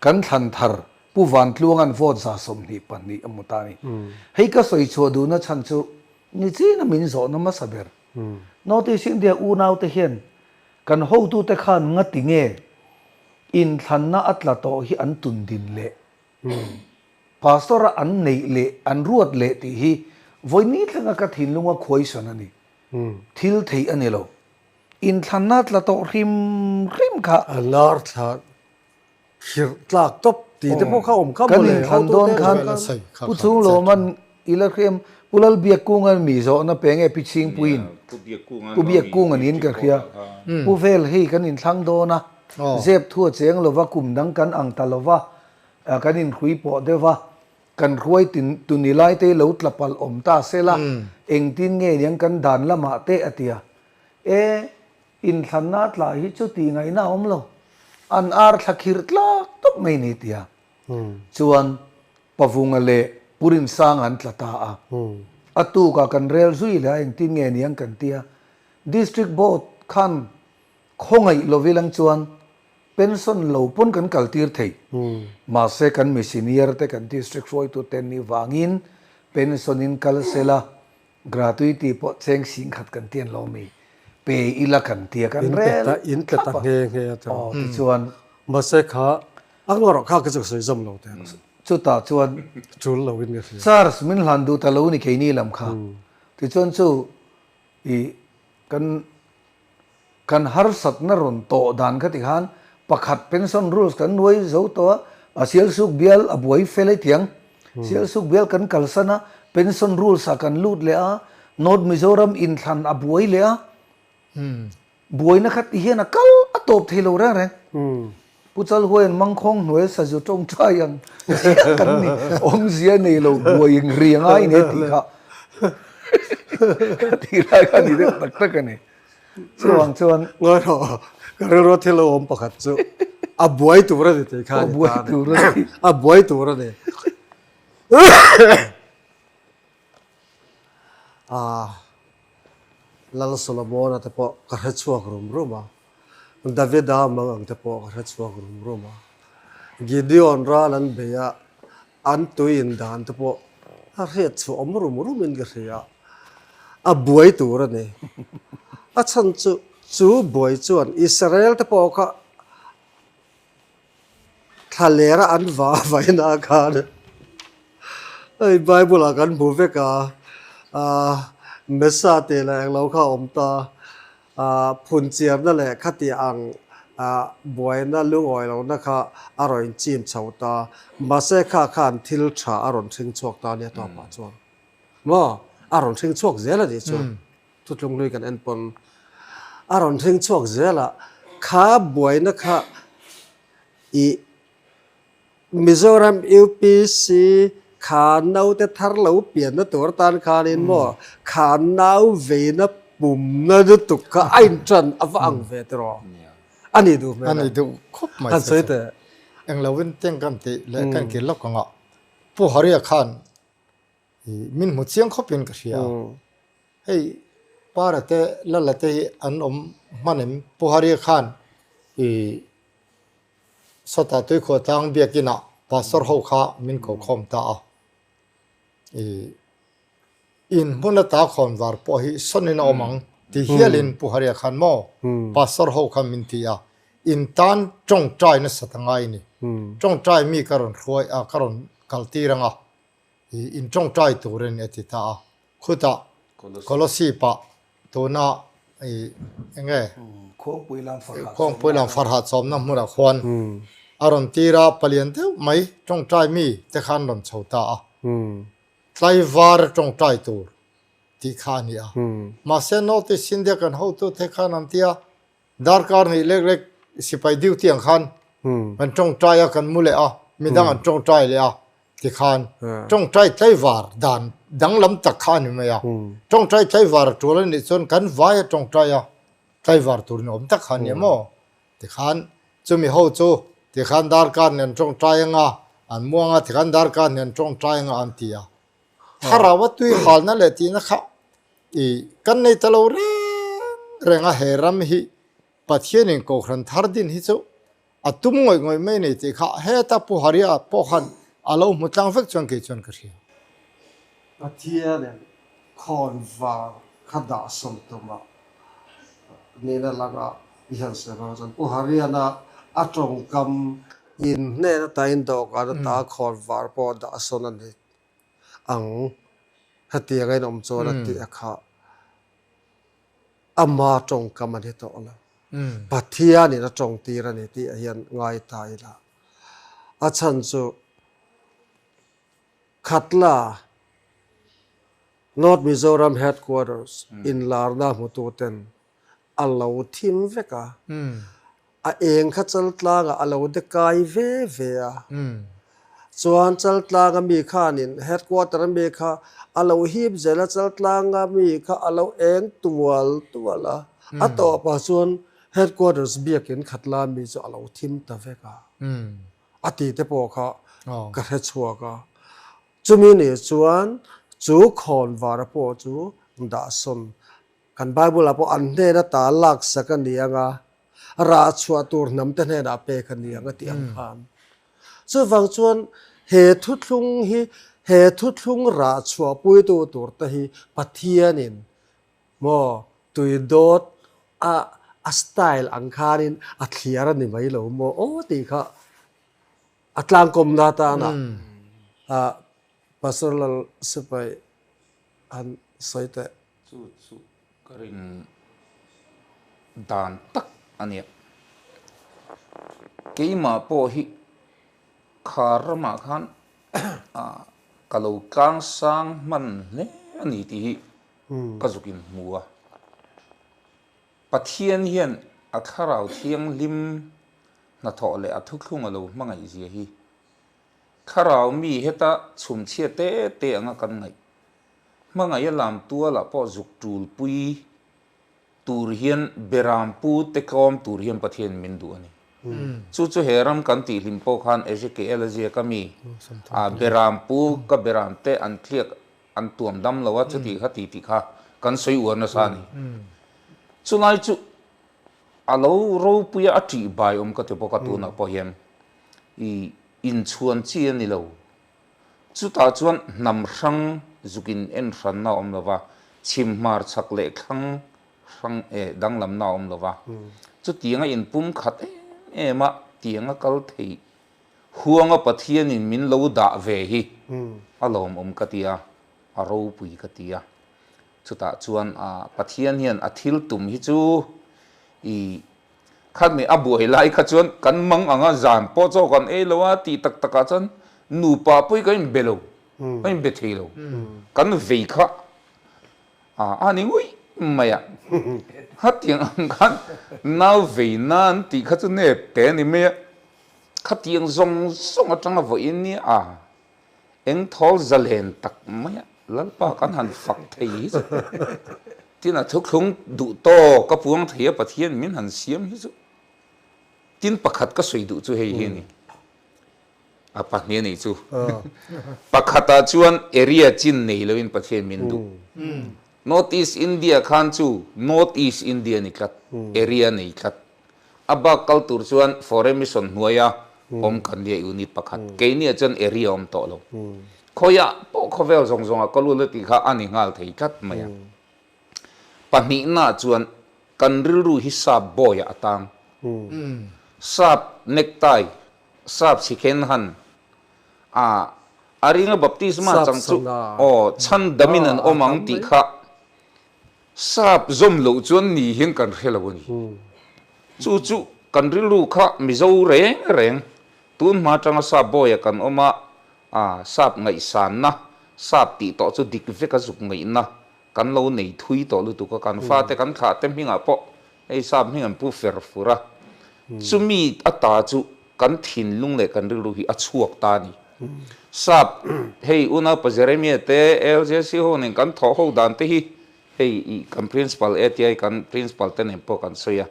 [SPEAKER 4] kan thlan thar Pu Vantluanga'n vote 122 a hmu ta a ni. Hei ka sawi chhuah duhna chhan chu nichin a min zawhna hmasa ber. North East India unaute hian Kan hotute khan ngati nge inthlanna a tla tawh hi an tun din le? Pastor a an neih leh an ruat leh tih hi vawi thlenga ka thinlunga khuaisan a ni. Thil theih a ni lo. Inthlanna a tla tawh hrim hrim kha.
[SPEAKER 1] A lar thla Khirh tlak tawp tih te pawh kha awm kha
[SPEAKER 4] mawle. Kan inthlan dawn khan Pu Chunglawman i la hriam Pu Lalbiakkunga mi zawhna pe nge Pi Chhingpuiin Pu Biakkunga niin ka hria. Pu Vel hei kan inthlang dawn a, zep thu a cheng lova kum dang kan ang ta lova, kan inhrui pawh deuh va, kan hruai tuni lai te lo tla palh awm ta sela, engtin nge niang kan dan lamah te a ti a. E. Inthlanna tla hi chu tih ngaihna a awm lo. An ar thla khirh tlak tawp mai ni tia. Chuan Pavunga leh Purinsanga an tla ta a. A tukah kan rel zui leh a engtin nge niang kan tia. District Board khan khawngaih lovilang chuan pension lo pawn kan kaltir thei. Mahse kan mi senior te kan district hruaitu te ni vangin pension in kal sela Gratuity pawh cheng sing khat kan tian lo mi pe ila kan tia kan rel
[SPEAKER 1] in pe ta nghe nghe a chuan
[SPEAKER 4] aw tichuan
[SPEAKER 1] mahse kha a ngaw kha ka chu sawi zawm lo te
[SPEAKER 4] chutah chuan
[SPEAKER 1] chul lo in ka hria
[SPEAKER 4] charge min hlan duh ta lo ni keini lam kha tichuan chu i kan Kan harsatna rawn tawh dan kha tikhan pakhat pension rules kan nuai zo tawh a, a Sialsuk bial a buai fel ai tiang. Sialsuk bial kan kalsan a, pension rules ah kan lut leh a, North Mizoram inthlan a buai leh a, buaina kha ti hian a kal a tawp. tawp thei lo reng reng. Pu Chalhuaia'n mangkhawng hnuai sazu tawngtai ang chiah kan ni, awmzia nei lo buai eng ri a ngai ni tih kha ka tih lai kha a ni deuh tak tak a ni. Chuvang chuan.
[SPEAKER 1] Ngawi rawh, ka rilru thil lo awm pakhat chu a buai tur a ni tih kha a ni ta a ni. A buai tur a ni. Lal Solomona te pawh ka hre chhuak rum rum a, Davida mang ang te pawh ka hre chhuak rum rum a, Gideon ral an bei a, an tui in dan te pawh a hriat chhuah awm rum rum in ka hria a, a buai tur a ni. A chhan chu chu buai chuan Israel te pawh kha Thla lera an va vaina khan hei Bible ah kan hmu vek a, ah Mesa tih leh englo kha a awm ta, ah phunchiarna leh khati ang ah buaina lungawi lohna kha a rawn inchim chho ta, mahse kha khan thil tha a rawn hring chhuak ta nia tawpah chuan maw a rawn hring chhuak zel a nih chu. Thutlung hlui kan en pawn a rawn hring chhuak zel a, kha buaina kha i Mizoram UPC kha naute thar lo pianna tur atan khanin maw kha nau veina pumna lutuk kha a inṭan a va ang ve tiraw? A nih duh hmel
[SPEAKER 2] a. A nih duh khawp mai.
[SPEAKER 1] Han sawi teh.
[SPEAKER 2] Englo in teng kan tih leh kan kil lawk ang a, Pu Haria khan i min hmu chiang khawpin ka hria a. Hei Para te Lala te hi an awm hman em? Pu Haria khan i sawtah Tuikhuah tlang biakinah Pastor ho kha min ko khawm ta a. I in hmun ata khawnvar pawh hi sawnin a awm ang ti hialin Pu Haria khan maw Pastor ho khan min ti a. In tan tawngtai nasat a ngai a ni. Tawngtai mi ka rawn hruai a, ka rawn kaltir ang a. I in tawngtai turin a ti ta a. Khutah Kolosip ah tuna i enge Khuangpui lam farha chawmna hmunah khuan a rawn tir a, palian deuh mai tawngtai mi te kha an rawn chho ta a. Tlaivar a tawngtai tur tih kha a ni a. Mahse North East India kan hotute khan an ti a, Darkar hnih lek lek sipai duty ang khan kan tawngtai a, kan mu leh a, midang an tawngtai leh a tikhan tawngtai tlaivar dan danglam tak kha a ni mai a. Tawngtai tlaivar a tul a nih chuan kan vai a tawngtai a, tlaivar tur ni awm tak kha a ni maw? Tikhan chumi ho chu tikhan darkar hnih an tawngtai anga an muang a, tikhan darkar hnih an tawngtai anga an ti a. Thlarau a tui halna leh tihna kha I kan nei ta lo reng reng a, he ram hi Pathianin Kohhran thar din hi chu a tum ngawih ngawih mai nei tih kha heta Pu Haria pawh khan a lo hmu tlang vek chuan kei chuan ka hria.
[SPEAKER 1] Pathianin khawn vang kha dah sawm tuma nihna langa i han sawi hma chuan Pu Hariana a tawngkam in hnen atain dawhkan ata khawn var pawh dah sawn a ni ang hetiang a inawm chuan a tih a kha ama tawngkam a ni tawh lo. Pathianin a tawngtir a ni tih ah hian ngai ta ila. A chhan chu Khatla North Mizoram Headquarters inlarna hmututen a lo thim vek a, a eng kha Chaltlangah a lo de kai ve ve a, chuan Chaltlanga mi khanin headquarter a mi kha a lo hip zel a, Chaltlanga mi kha a lo eng tual tual a, a tawpah chuan headquarters biakin khatla mi chu a lo thim ta vek a, a ti te pawh kha ka hre chhuak a, chumi ni chuan chu khawnvara pawh chu dahsawn Kan Bible ah pawh an hnen ata laksak a ni ang a, rah chhuah tur hnam te hnenah pek a ni ang a tih ang khan. Chuvang chuan he thuthlung hi, he thuthlung rah chhuah puitu tur te hi Pathianin maw tui dawt a a style ang khanin a thliar a ni mai lo maw aw tih kha a tlangkawmna atana Pastor Lal Sipai han sawi teh.
[SPEAKER 3] Chu chu ka rin dan tak a nia. Keimah pawh hi kha ramah khan ka lo tlang sang hman hle a ni tih hi ka zuk in hmu a. Pathian hian. A Thlarau Thianghlim hnathawh leh a thuthlung a lo hmangaih zia hi Thlarau mi heta chhumchhia te te anga kan ngaih. Hmangaih a lam tualah pawh zuk tulpui tur hian beram pu te tlawm tur hian Pathian min duh a ni. Chu chu he ram kan tih hlim pawh khan Ezekiel a ziak a mi, a beram pu ka beram te an thliak an tuam dam lo a chuti kha ti tih kha kan sawi uar nasa a ni. Chulai chu a lo ropui a a ṭih bai awm ka ti bawk a tunah pawh hian i inchhuan chi a ni lo. Chutah chuan hnam hrang zuk in en hranna a awm lo va, chhim hmar chhak leh thlang hrang eh danglamna a awm lo va. Chutianga inpum khat em em a tianga kal theih Huanga Pathianin min lo dah ve hi a lawmawm ka ti a, a ropui ka ti a. Chutah chuan Pathian hian a thil tum hi chu i khatmi a buai lai kha chuan kan mang ang a, zan pawh chaw kan ei lo a tih tak takah chuan nupa pawh hi kan inbe lo, kan inbe thei lo. Kan vei kha a ni ngawih mai a. Hetiang ang khan nau vei nan tih kha chu nep te a ni mai a. Khatiang zawng zawng atanga vawiin nia a eng thawl zalen tak mai a Lalpa kan han fak thei hi chu tin a thuthlung duh tawk a puang thei a Pathian min han siam hi chu tin pakhat ka sawi duh chu hei hi a ni a pahnih a nih chu pakhatah chuan area chin nei loin Pathian min duh North East India khan chu North East India ni tlat area nei tlat A bak kal tur chuan Foreign Mission hnuaia awm kan nia unit pakhat. Keiniah chuan area awm tawh lo. Khawiah pawh khawvel zawng zawngah ka lut a tih kha a ni nghal thei tlat mai a. Pahnihnaah chuan kan rilru hi sap bawiah a tang. Sap necktie, sap chhikhen han a a ringa baptisma chang chu aw chhandamin an awm ang tih kha Sap zawm loh chuan ni hian kan hre lo a ni. Chu chu kan rilru kha Mizo reng reng tun hma atanga sap bawia kan awm a, a sap ngaihsanna, sap tih tawh chu dik vek a zuk ngaihna kan lo nei thui tawh lutuk a, kan fate kan thlah te hmingah pawh hei sap hming an pu fer fur a. Chumi ata chu kan thinlung leh kan rilru hi a chhuak ta a ni. Sap, hei unaupa Jeremia te LJC ho nen kan thawh ho dan te hi hei i kan principal ATI kan principal te nen pawh kan sawi a,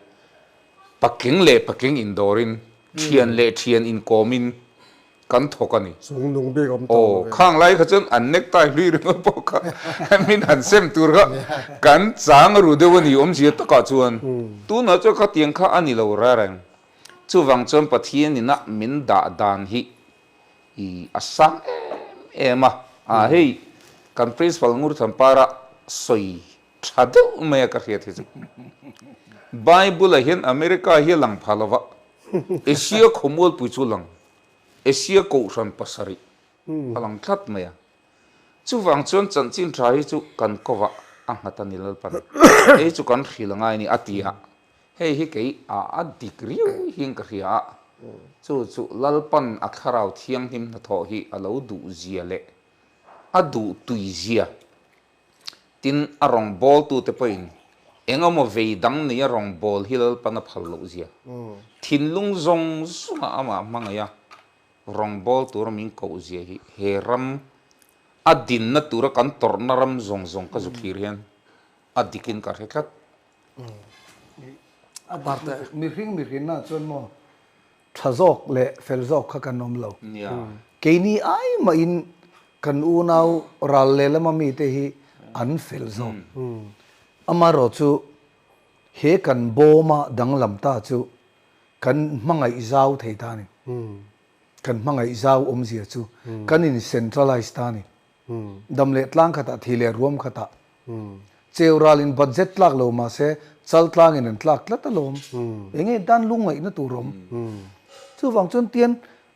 [SPEAKER 3] patling leh patling indawrin, thian leh thian inkawmin kan thawk a ni.
[SPEAKER 1] Chung nung bik awm tawh lo ve.
[SPEAKER 3] Aw, khang lai kha chuan an necktie hlui ringawt pawh kha min han sem tur kha kan chang ru deuh a ni awmzia takah chuan. Tunah chuan khatiang kha a ni lo reng. Chuvang chuan Pathian ina min dah dan hi i a sang em em a, a hei kan Principal Ngurthampara sawi tha deuh mai a ka hriat hi chu. Bible ah hian America hi a lang pha lova, Asia khawmualpui chu a lang, Asia kohhran pasarih a lang tlat mai a. Chuvang chuan chanchin tha hi chu kan kovah a nghat a ni Lalpan, hei chu kan hril angai a ni a ti a. Hei hi kei a a dik riau hian ka hria a, chu chu Lalpan a thlarau thianghlim hnathawh hi a lo duh zia leh a duh tui zia tin a rawngbawltute pawhin eng emaw vei dang nei a rawngbâwl hi Lalpan a phal loh zia thinlung zawng zawnga amah hmangaih a rawngbâwl tura min koh zia hi he ram a dinna tura kan tawrhna ram zawng zawng ka zu thlir hian a dikin ka hre tlat.
[SPEAKER 4] Mihring mihrinna chuan maw tha zawk leh fel zawk kha kan awm lo. Keini ai mahin kan unau ral lehlama mite hi an fel zawk. Amaherawh chu he kan bawma danglam ta chu kan hmangaih zau thei ta a ni. Kan hmangaih zau awmzia chu kan in centralize ta a ni. Dam leh tlang khatah thi leh ruam khatah cheu ralin budget tlak lo mahse chal tlangin an tlak tlat alawm. Enge dan lungngaihna tur awm. Chuvang chuan tian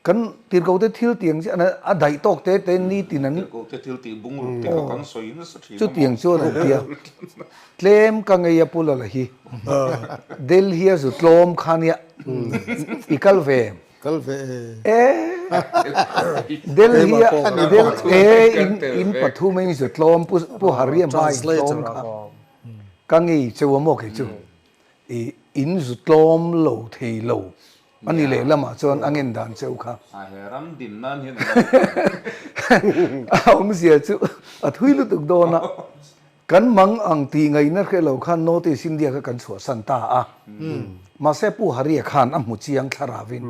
[SPEAKER 4] kan tirhkote thil tiang chi a daih tawk te te nitin an
[SPEAKER 3] Tirhkote thil tih bungruk te kha kan sawi nasa thin a maw.
[SPEAKER 4] Chutiang chuan an tia. Tlem ka ngei a Pu Lala hi. Delhi a zu tlawm kha nia i kal ve em?
[SPEAKER 2] Kal ve
[SPEAKER 4] e. E Delhi a Del e in in pathum in zu tlawm pu pu Hari a hma in tlawm kha ka ngei cheu a maw kei chu i. In zu tlawm lo thei lo a ni lehlamah chuan a ngen dan cheu kha.
[SPEAKER 3] A he ram din nan hian a lo
[SPEAKER 4] A awmzia chu a thui lutuk dawn a, kan mang ang tih ngaihna hre lo khan North East India kha kan chhuahsan ta a. Mahse Pu Haria khan a hmu chiang thlaravin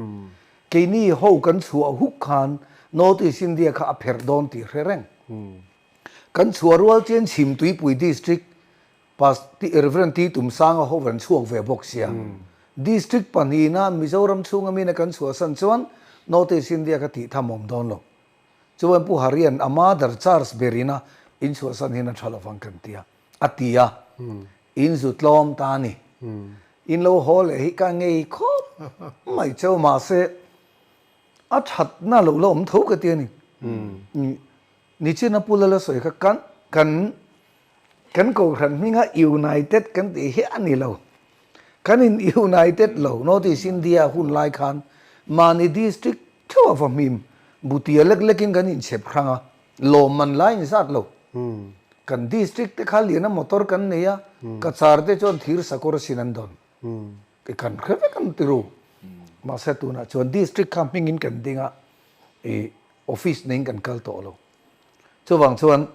[SPEAKER 4] keini ho kan chhuah huk khan North East India kha a pherh dawn tih hre reng. Kan chhuah rual chian Chhimtuipui District Past Rev. T. Tumsanga ho an chhuak ve bawk sia. District pahnihna Mizoram chhunga mina kan chhuahsan chuan North East India kha tih tham awm dawn lo. Chuan Pu Harian a mother Charles berina in chhuahsan hian a tha lovang kan ti a, a ti a. In zu tlawm ta a ni. In lo haw leh hi ka ngei khawp mai cheu mahse a thatna lo la awm tho ka ti a ni. Nichina Pu Lala sawi kha kan kan Kan kohhran hminga United kan tih hi a ni lo. Kan in United lo, North East India hun lai khan mahni district theuh a va hmim butia lek lekin kan inchhep hrang a, lawmman lai in zat lo. Kan district te kha liana motor kan nei a, Cachar te chuan thir sakawr sin an dawn. Kan hre vek ang ti ru. Mahse tunah chuan district kha hmingin kan ding a, i office neiin kan kal tawh lo. Chuvang chuan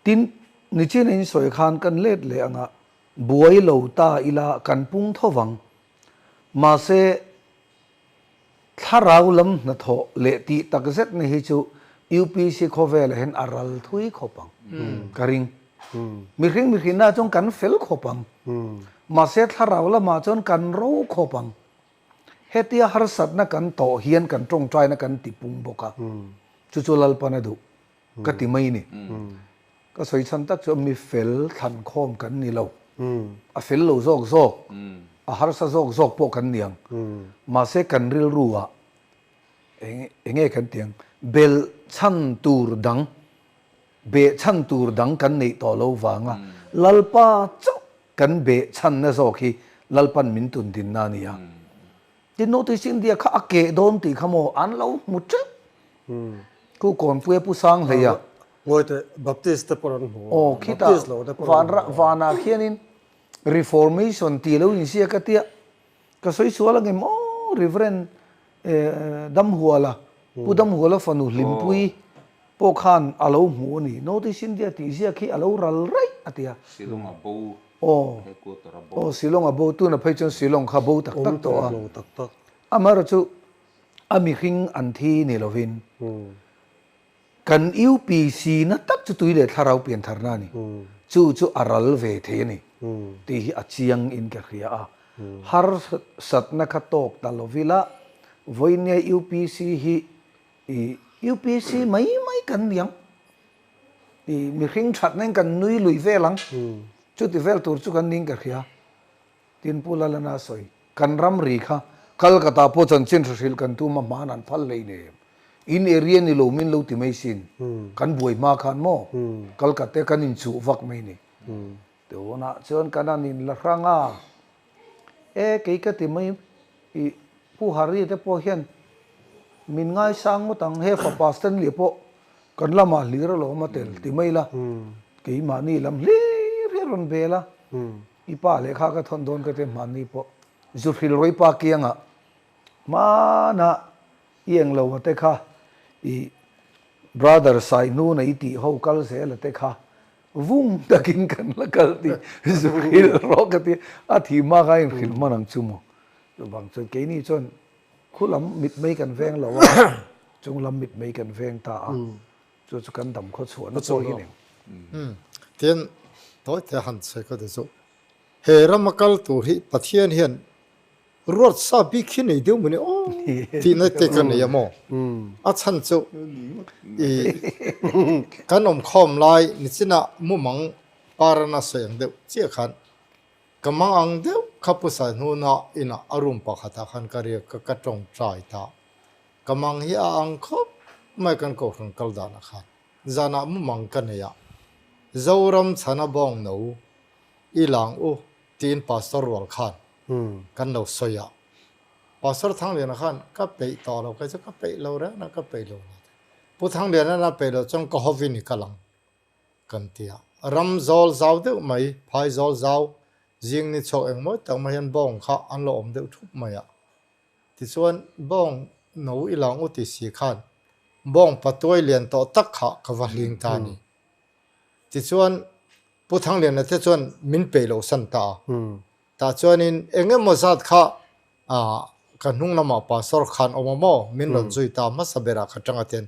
[SPEAKER 4] Tin, nichin in sawi khan kan let leh anga buai lo ta ila kan pung tho vang. Mahse, thlarau lam hnathawh leh tih tak zet na hi chu UPC khawvelah hian a ral thui khawp ang ka ring. Mihring mihrinna chuan kan fel khawp ang. Mahse, thlarau lamah chuan kan ro khawp ang. Hetia harsatna kan tawh hian kan tawngtaina kan ti pung bawk a, chu chu Lalpan a duh ka ti mai ni. Ka sawi chhan tak chu mi fel thlankhawm kan ni lo, a fel lo zawk zawk, a harsa zawk zawk pawh kan ni ang. Mahse kan rilru ah eng enge kan ti ang, belh chhan tur dang, beh chhan tur dang kan neih tawh lo vanga Lalpa chauh Kan beh chhanna zawk hi Lalpan min tun dinna a ni a. Tin, North East India kha a keh dawn tih kha maw an lo hmu teuh. Khu Kawnpuia Pu Sanghleia.
[SPEAKER 1] Ngawi teh, Baptist te pawh an hmu a.
[SPEAKER 4] Aw, khitah vanah khianin Reformation tih lo inziak a tia. Ka sawi sual angem aw Reverend Damhuala, Pu Damhuala fanu Hlimpui pawh khan a lo hmu a ni. North East India tih ziak hi a lo ral raih a ti a.
[SPEAKER 3] Shillong a bo, headquarter a bo.
[SPEAKER 4] Aw, Shillong a bo, tuna phei chuan Shillong kha bo tak tak tawh a. Amaherawhchu chu a mihring an thi ni lovin Kan UPC na tak chu tui leh thlarau piantharna a ni. Chu chu a ral ve thei a ni tih hi a chiang in ka hria a. Harsatna kha tawk ta lo ila vawinia UPC hi i UPC mai mai kan ni ang. I mihring thatna in kan nui lui vel ang. Chuti vel tur chu kan niin ka hria. Tin Pu Lalana sawi, Kan ramri kha Kolkata pawh chanchin hre hrilh kan tum a hmaan an phal hlei nem. In area ni lo min lo ti mai sin. Kan buai hma khan maw Kolkata kan inchuh vak mai ni. Tunah chuan kan han inla hrang a, e kei ka ti mai i Pu Hari te pawh hian min ngaisang ngawt ang, he fapa Stanley pawh kan lamah hlir alawm a tel ti mai la, keimahni lam hlir hi a rawn bel a. I pa lehkha ka thawn dawn ka ti hmanni pawh zu hril rawih pa kiangah hmanah i englo a te kha i brother Saihnuna i tih ho kal zel a te kha vung takin kan la kal tih zu hril rawh ka ti a thih hma kha a inhrilh hman ang chu maw chuvang chuan keini chuan khu lam mitmei kan veng lo a chung lam mitmei kan veng ta a. Chu chu kan dam khaw chhuahna pawh hi nen.
[SPEAKER 2] Tin, tawi te han sawi ka ti chu, he rama kal tur hi Pathian hian ruat sa bik hi nei deuh mawni aw tihna te ka nei a maw? A chhan chu i kan awm khawm lai nichinah mumang parana sawi ang deuh chiah khan ka mang ang deuh kha Pu Saihnuna inah a room pakhatah khan ka riak ka ka tawngtai ta. Ka mang hi a ang khawp mai kan kohhran kal danah khan zanah mumang ka nei a, Zoram chhana bawng no i lang u tiin Pastor rual khan kan lo sawi a, Pastor Thangliana khan ka peih tawh lo, kei chu ka peih lo reng reng ka peih lo la ti. Pu Thangliana na peih loh chuan ka hawin i kal ang kan ti a, ram zawl zau deuh mai, phai zawl zau, Zing ni chhuak engmawi tak mai hian bawng kha an lo awm deuh thup mai a. Tichuan bawng no i lang u ti si khan bawng patuai lian tawh tak kha ka va hling ta a ni. Tichuan Pu Thangliana te chuan min peih loh san ta a. Tah chuanin eng emaw zat kha ka hnung lamah pastor khan awm a maw min rawn zui ta hmasa berah ka tanga ten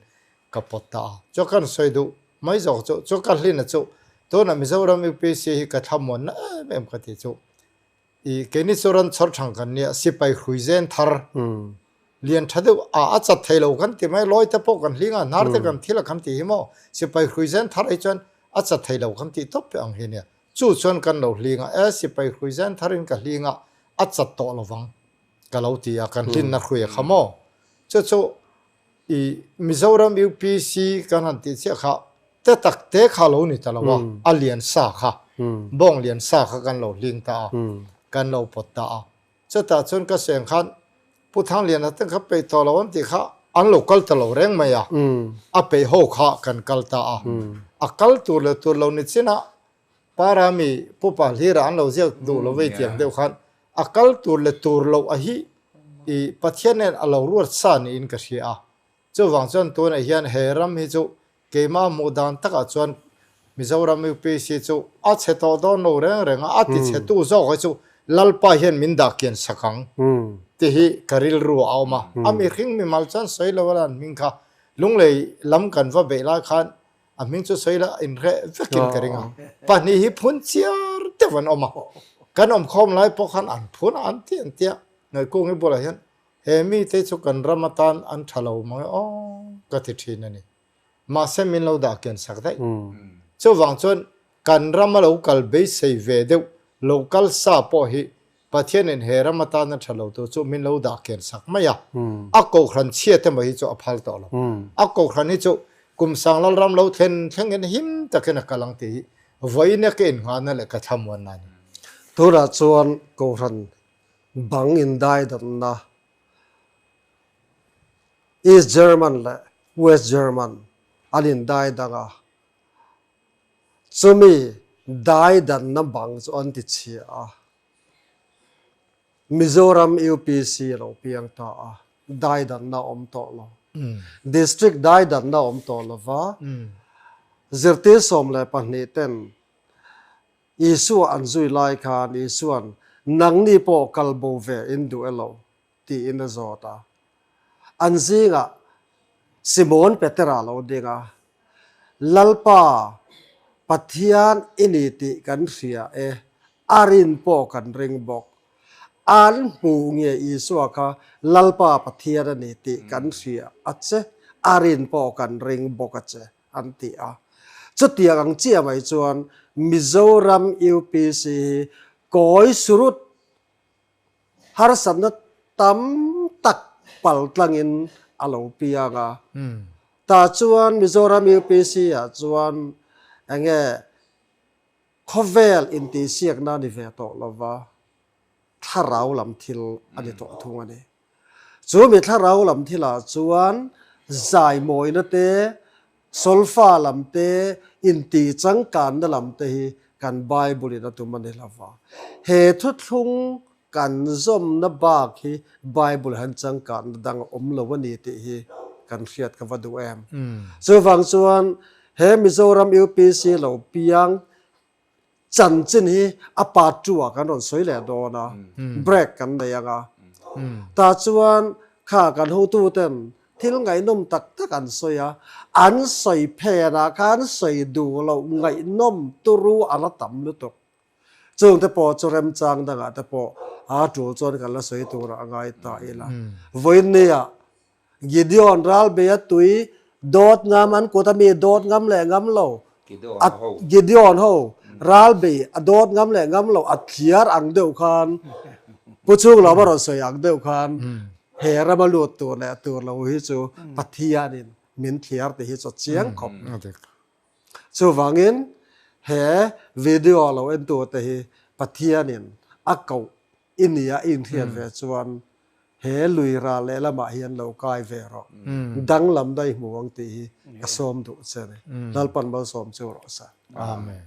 [SPEAKER 2] ka pawt ta a. Chu kan sawi duh mai zawk chu chu ka hlina chu tunah Mizoram UPC hi ka thlamuanna em em ka ti chu i keini chu ran chawr thang kan nia sipai hrui zen thar lian tha deuh a a chat thei lo kan ti mai lawi te pawh kan hling a hnar te kan thil a kan ti hi maw sipai hrui zen thar hi chuan a chat thei lo kan tih tawp ang hi nia. Chu chuan kan lo hling a, e sipai hrui zen tharin ka hling a, a chat tawh lo vang ka lo ti a, kan hlinna hrui a kha maw? Chu chu i Mizoram UPC kan han tih chiah kha te tak te kha lo ni ta lo a, a lian sa kha, bawng lian sa kha kan lo hling ta a, kan lo pawt ta a. Chutah chuan ka seng khan Pu Thangliana te kha peih tawh lo an tih kha an lo kal ta lo reng mai a, a peih ho kha kan kal ta a. A kal tur leh tur lo ni chin a, Parami Pu Pahlira an lo ziak duh lo vei tiang deuh khan a kal tur leh tur loh a hi i Pathian nen a lo ruat sa niin ka hria a. Chuvang chuan tunah hian he ram hi chu Keimah hmuh dan takah chuan Mizoram UPC chu a chhe tawh dawn lo reng reng a, a ti chhetu zawk hi chu Lalpa hian min dah kian sak ang tih hi ka rilru a awm a. A mihring mimal chuan sawi lo a lan hming kha Lunglei lam kan va beih lai khan a hming chu sawi la inhreh vekin ka ring a. Pahnih hi phun chiar deuh an awm a, kan awmkhawm lai pawh khan an phun a an ti an tia Ngaihkungi bulah hian He mite chu kan ram atan an tha lo mang e aw ka ti thin a ni. Mahse min lo dah kian sak daih. Chuvang chuan kan rama lo kal beisei ve deuh lo kal sa pawh hi Pathianin he ram atana tha lo tur chu min lo dah kian sak mai a. A kohhran chhiat emaw hi chu a phal tawh lo. A kohhran hi chu kum sang Lalram lo thlen thlengin him takin a kal ang tih hi vawiina ka innghahna leh ka thlamuanna a ni.
[SPEAKER 1] Tunah chuan kohhran Bang indaidanna East German leh West German an indaidang a, chumi daidanna bang chu an tichhia a. Mizoram UPC a lo piang ta a, daidanna a awm tawh lo. District daidanna a awm tawh lova, zirtir 12 ten Isua an zui lai khan Isua'n, Nangni pawh kal bo ve in duh elo? tiin a zawt a. An zingah Simon Petera lo ding a, Lalpa, Pathian i ni tih kan hria e, a rin pawh kan ring bawk. An hmuh nge Isua kha Lalpa Pathian a ni tih kan hria a che, a rin pawh kan ring bawk a che. an ti a. Chutiang ang chiah mai chuan Mizoram UPC hi kawi surut harsatna tam tak pal tlangin a lo piang a. Tah chuan Mizoram UPC ah chuan enge khawvel intihsiakna ni ve tawh lova thlarau lam thil a ni tawh thung a ni. Chu mi thlarau lam thilah chuan zaimawina te, solfa lam te, intih changkanna lam te hi kan Bible in a tum a ni lo va. He thuthlung kan zawmna bak hi Bible han changkanna dang a awm lo a ni tih hi kan hriat ka va duh em. Chuvang chuan he Mizoram UPC lo piang Chanchin hi a part two ah kan rawn sawi leh dawn a, break kan nei ang a. Tah chuan kha kan hotu ten thil ngaihnawm tak tak an sawi a, an sawi phenah khan sawi duh loh ngaihnawm turu a la tam lutuk. Chungte pawh chu remchang dangah te pawh a tul chuan kan la sawi turah a ngai ta ila. Vawiin nia Gideon ralbeia tui dawt ngam an kut a mi dawt ngam leh ngam lo a Gideon ho ralbei a dawt ngam leh ngam lo a thliar ang deuh khan Pu Chhunglawma rawn sawi ang deuh khan he rama lut tur leh tur lo hi chu Pathianin min thliar tih hi chu a chiang khawp. Chuvangin he video lo entute hi Pathianin a koh i nia i inhriat ve chuan he lui ral lehlamah hian lo kai ve rawh, danglam daih hmu ang tih hi ka sawm duh che a ni. Lalpan malsawm chu rawh se.
[SPEAKER 2] Amen.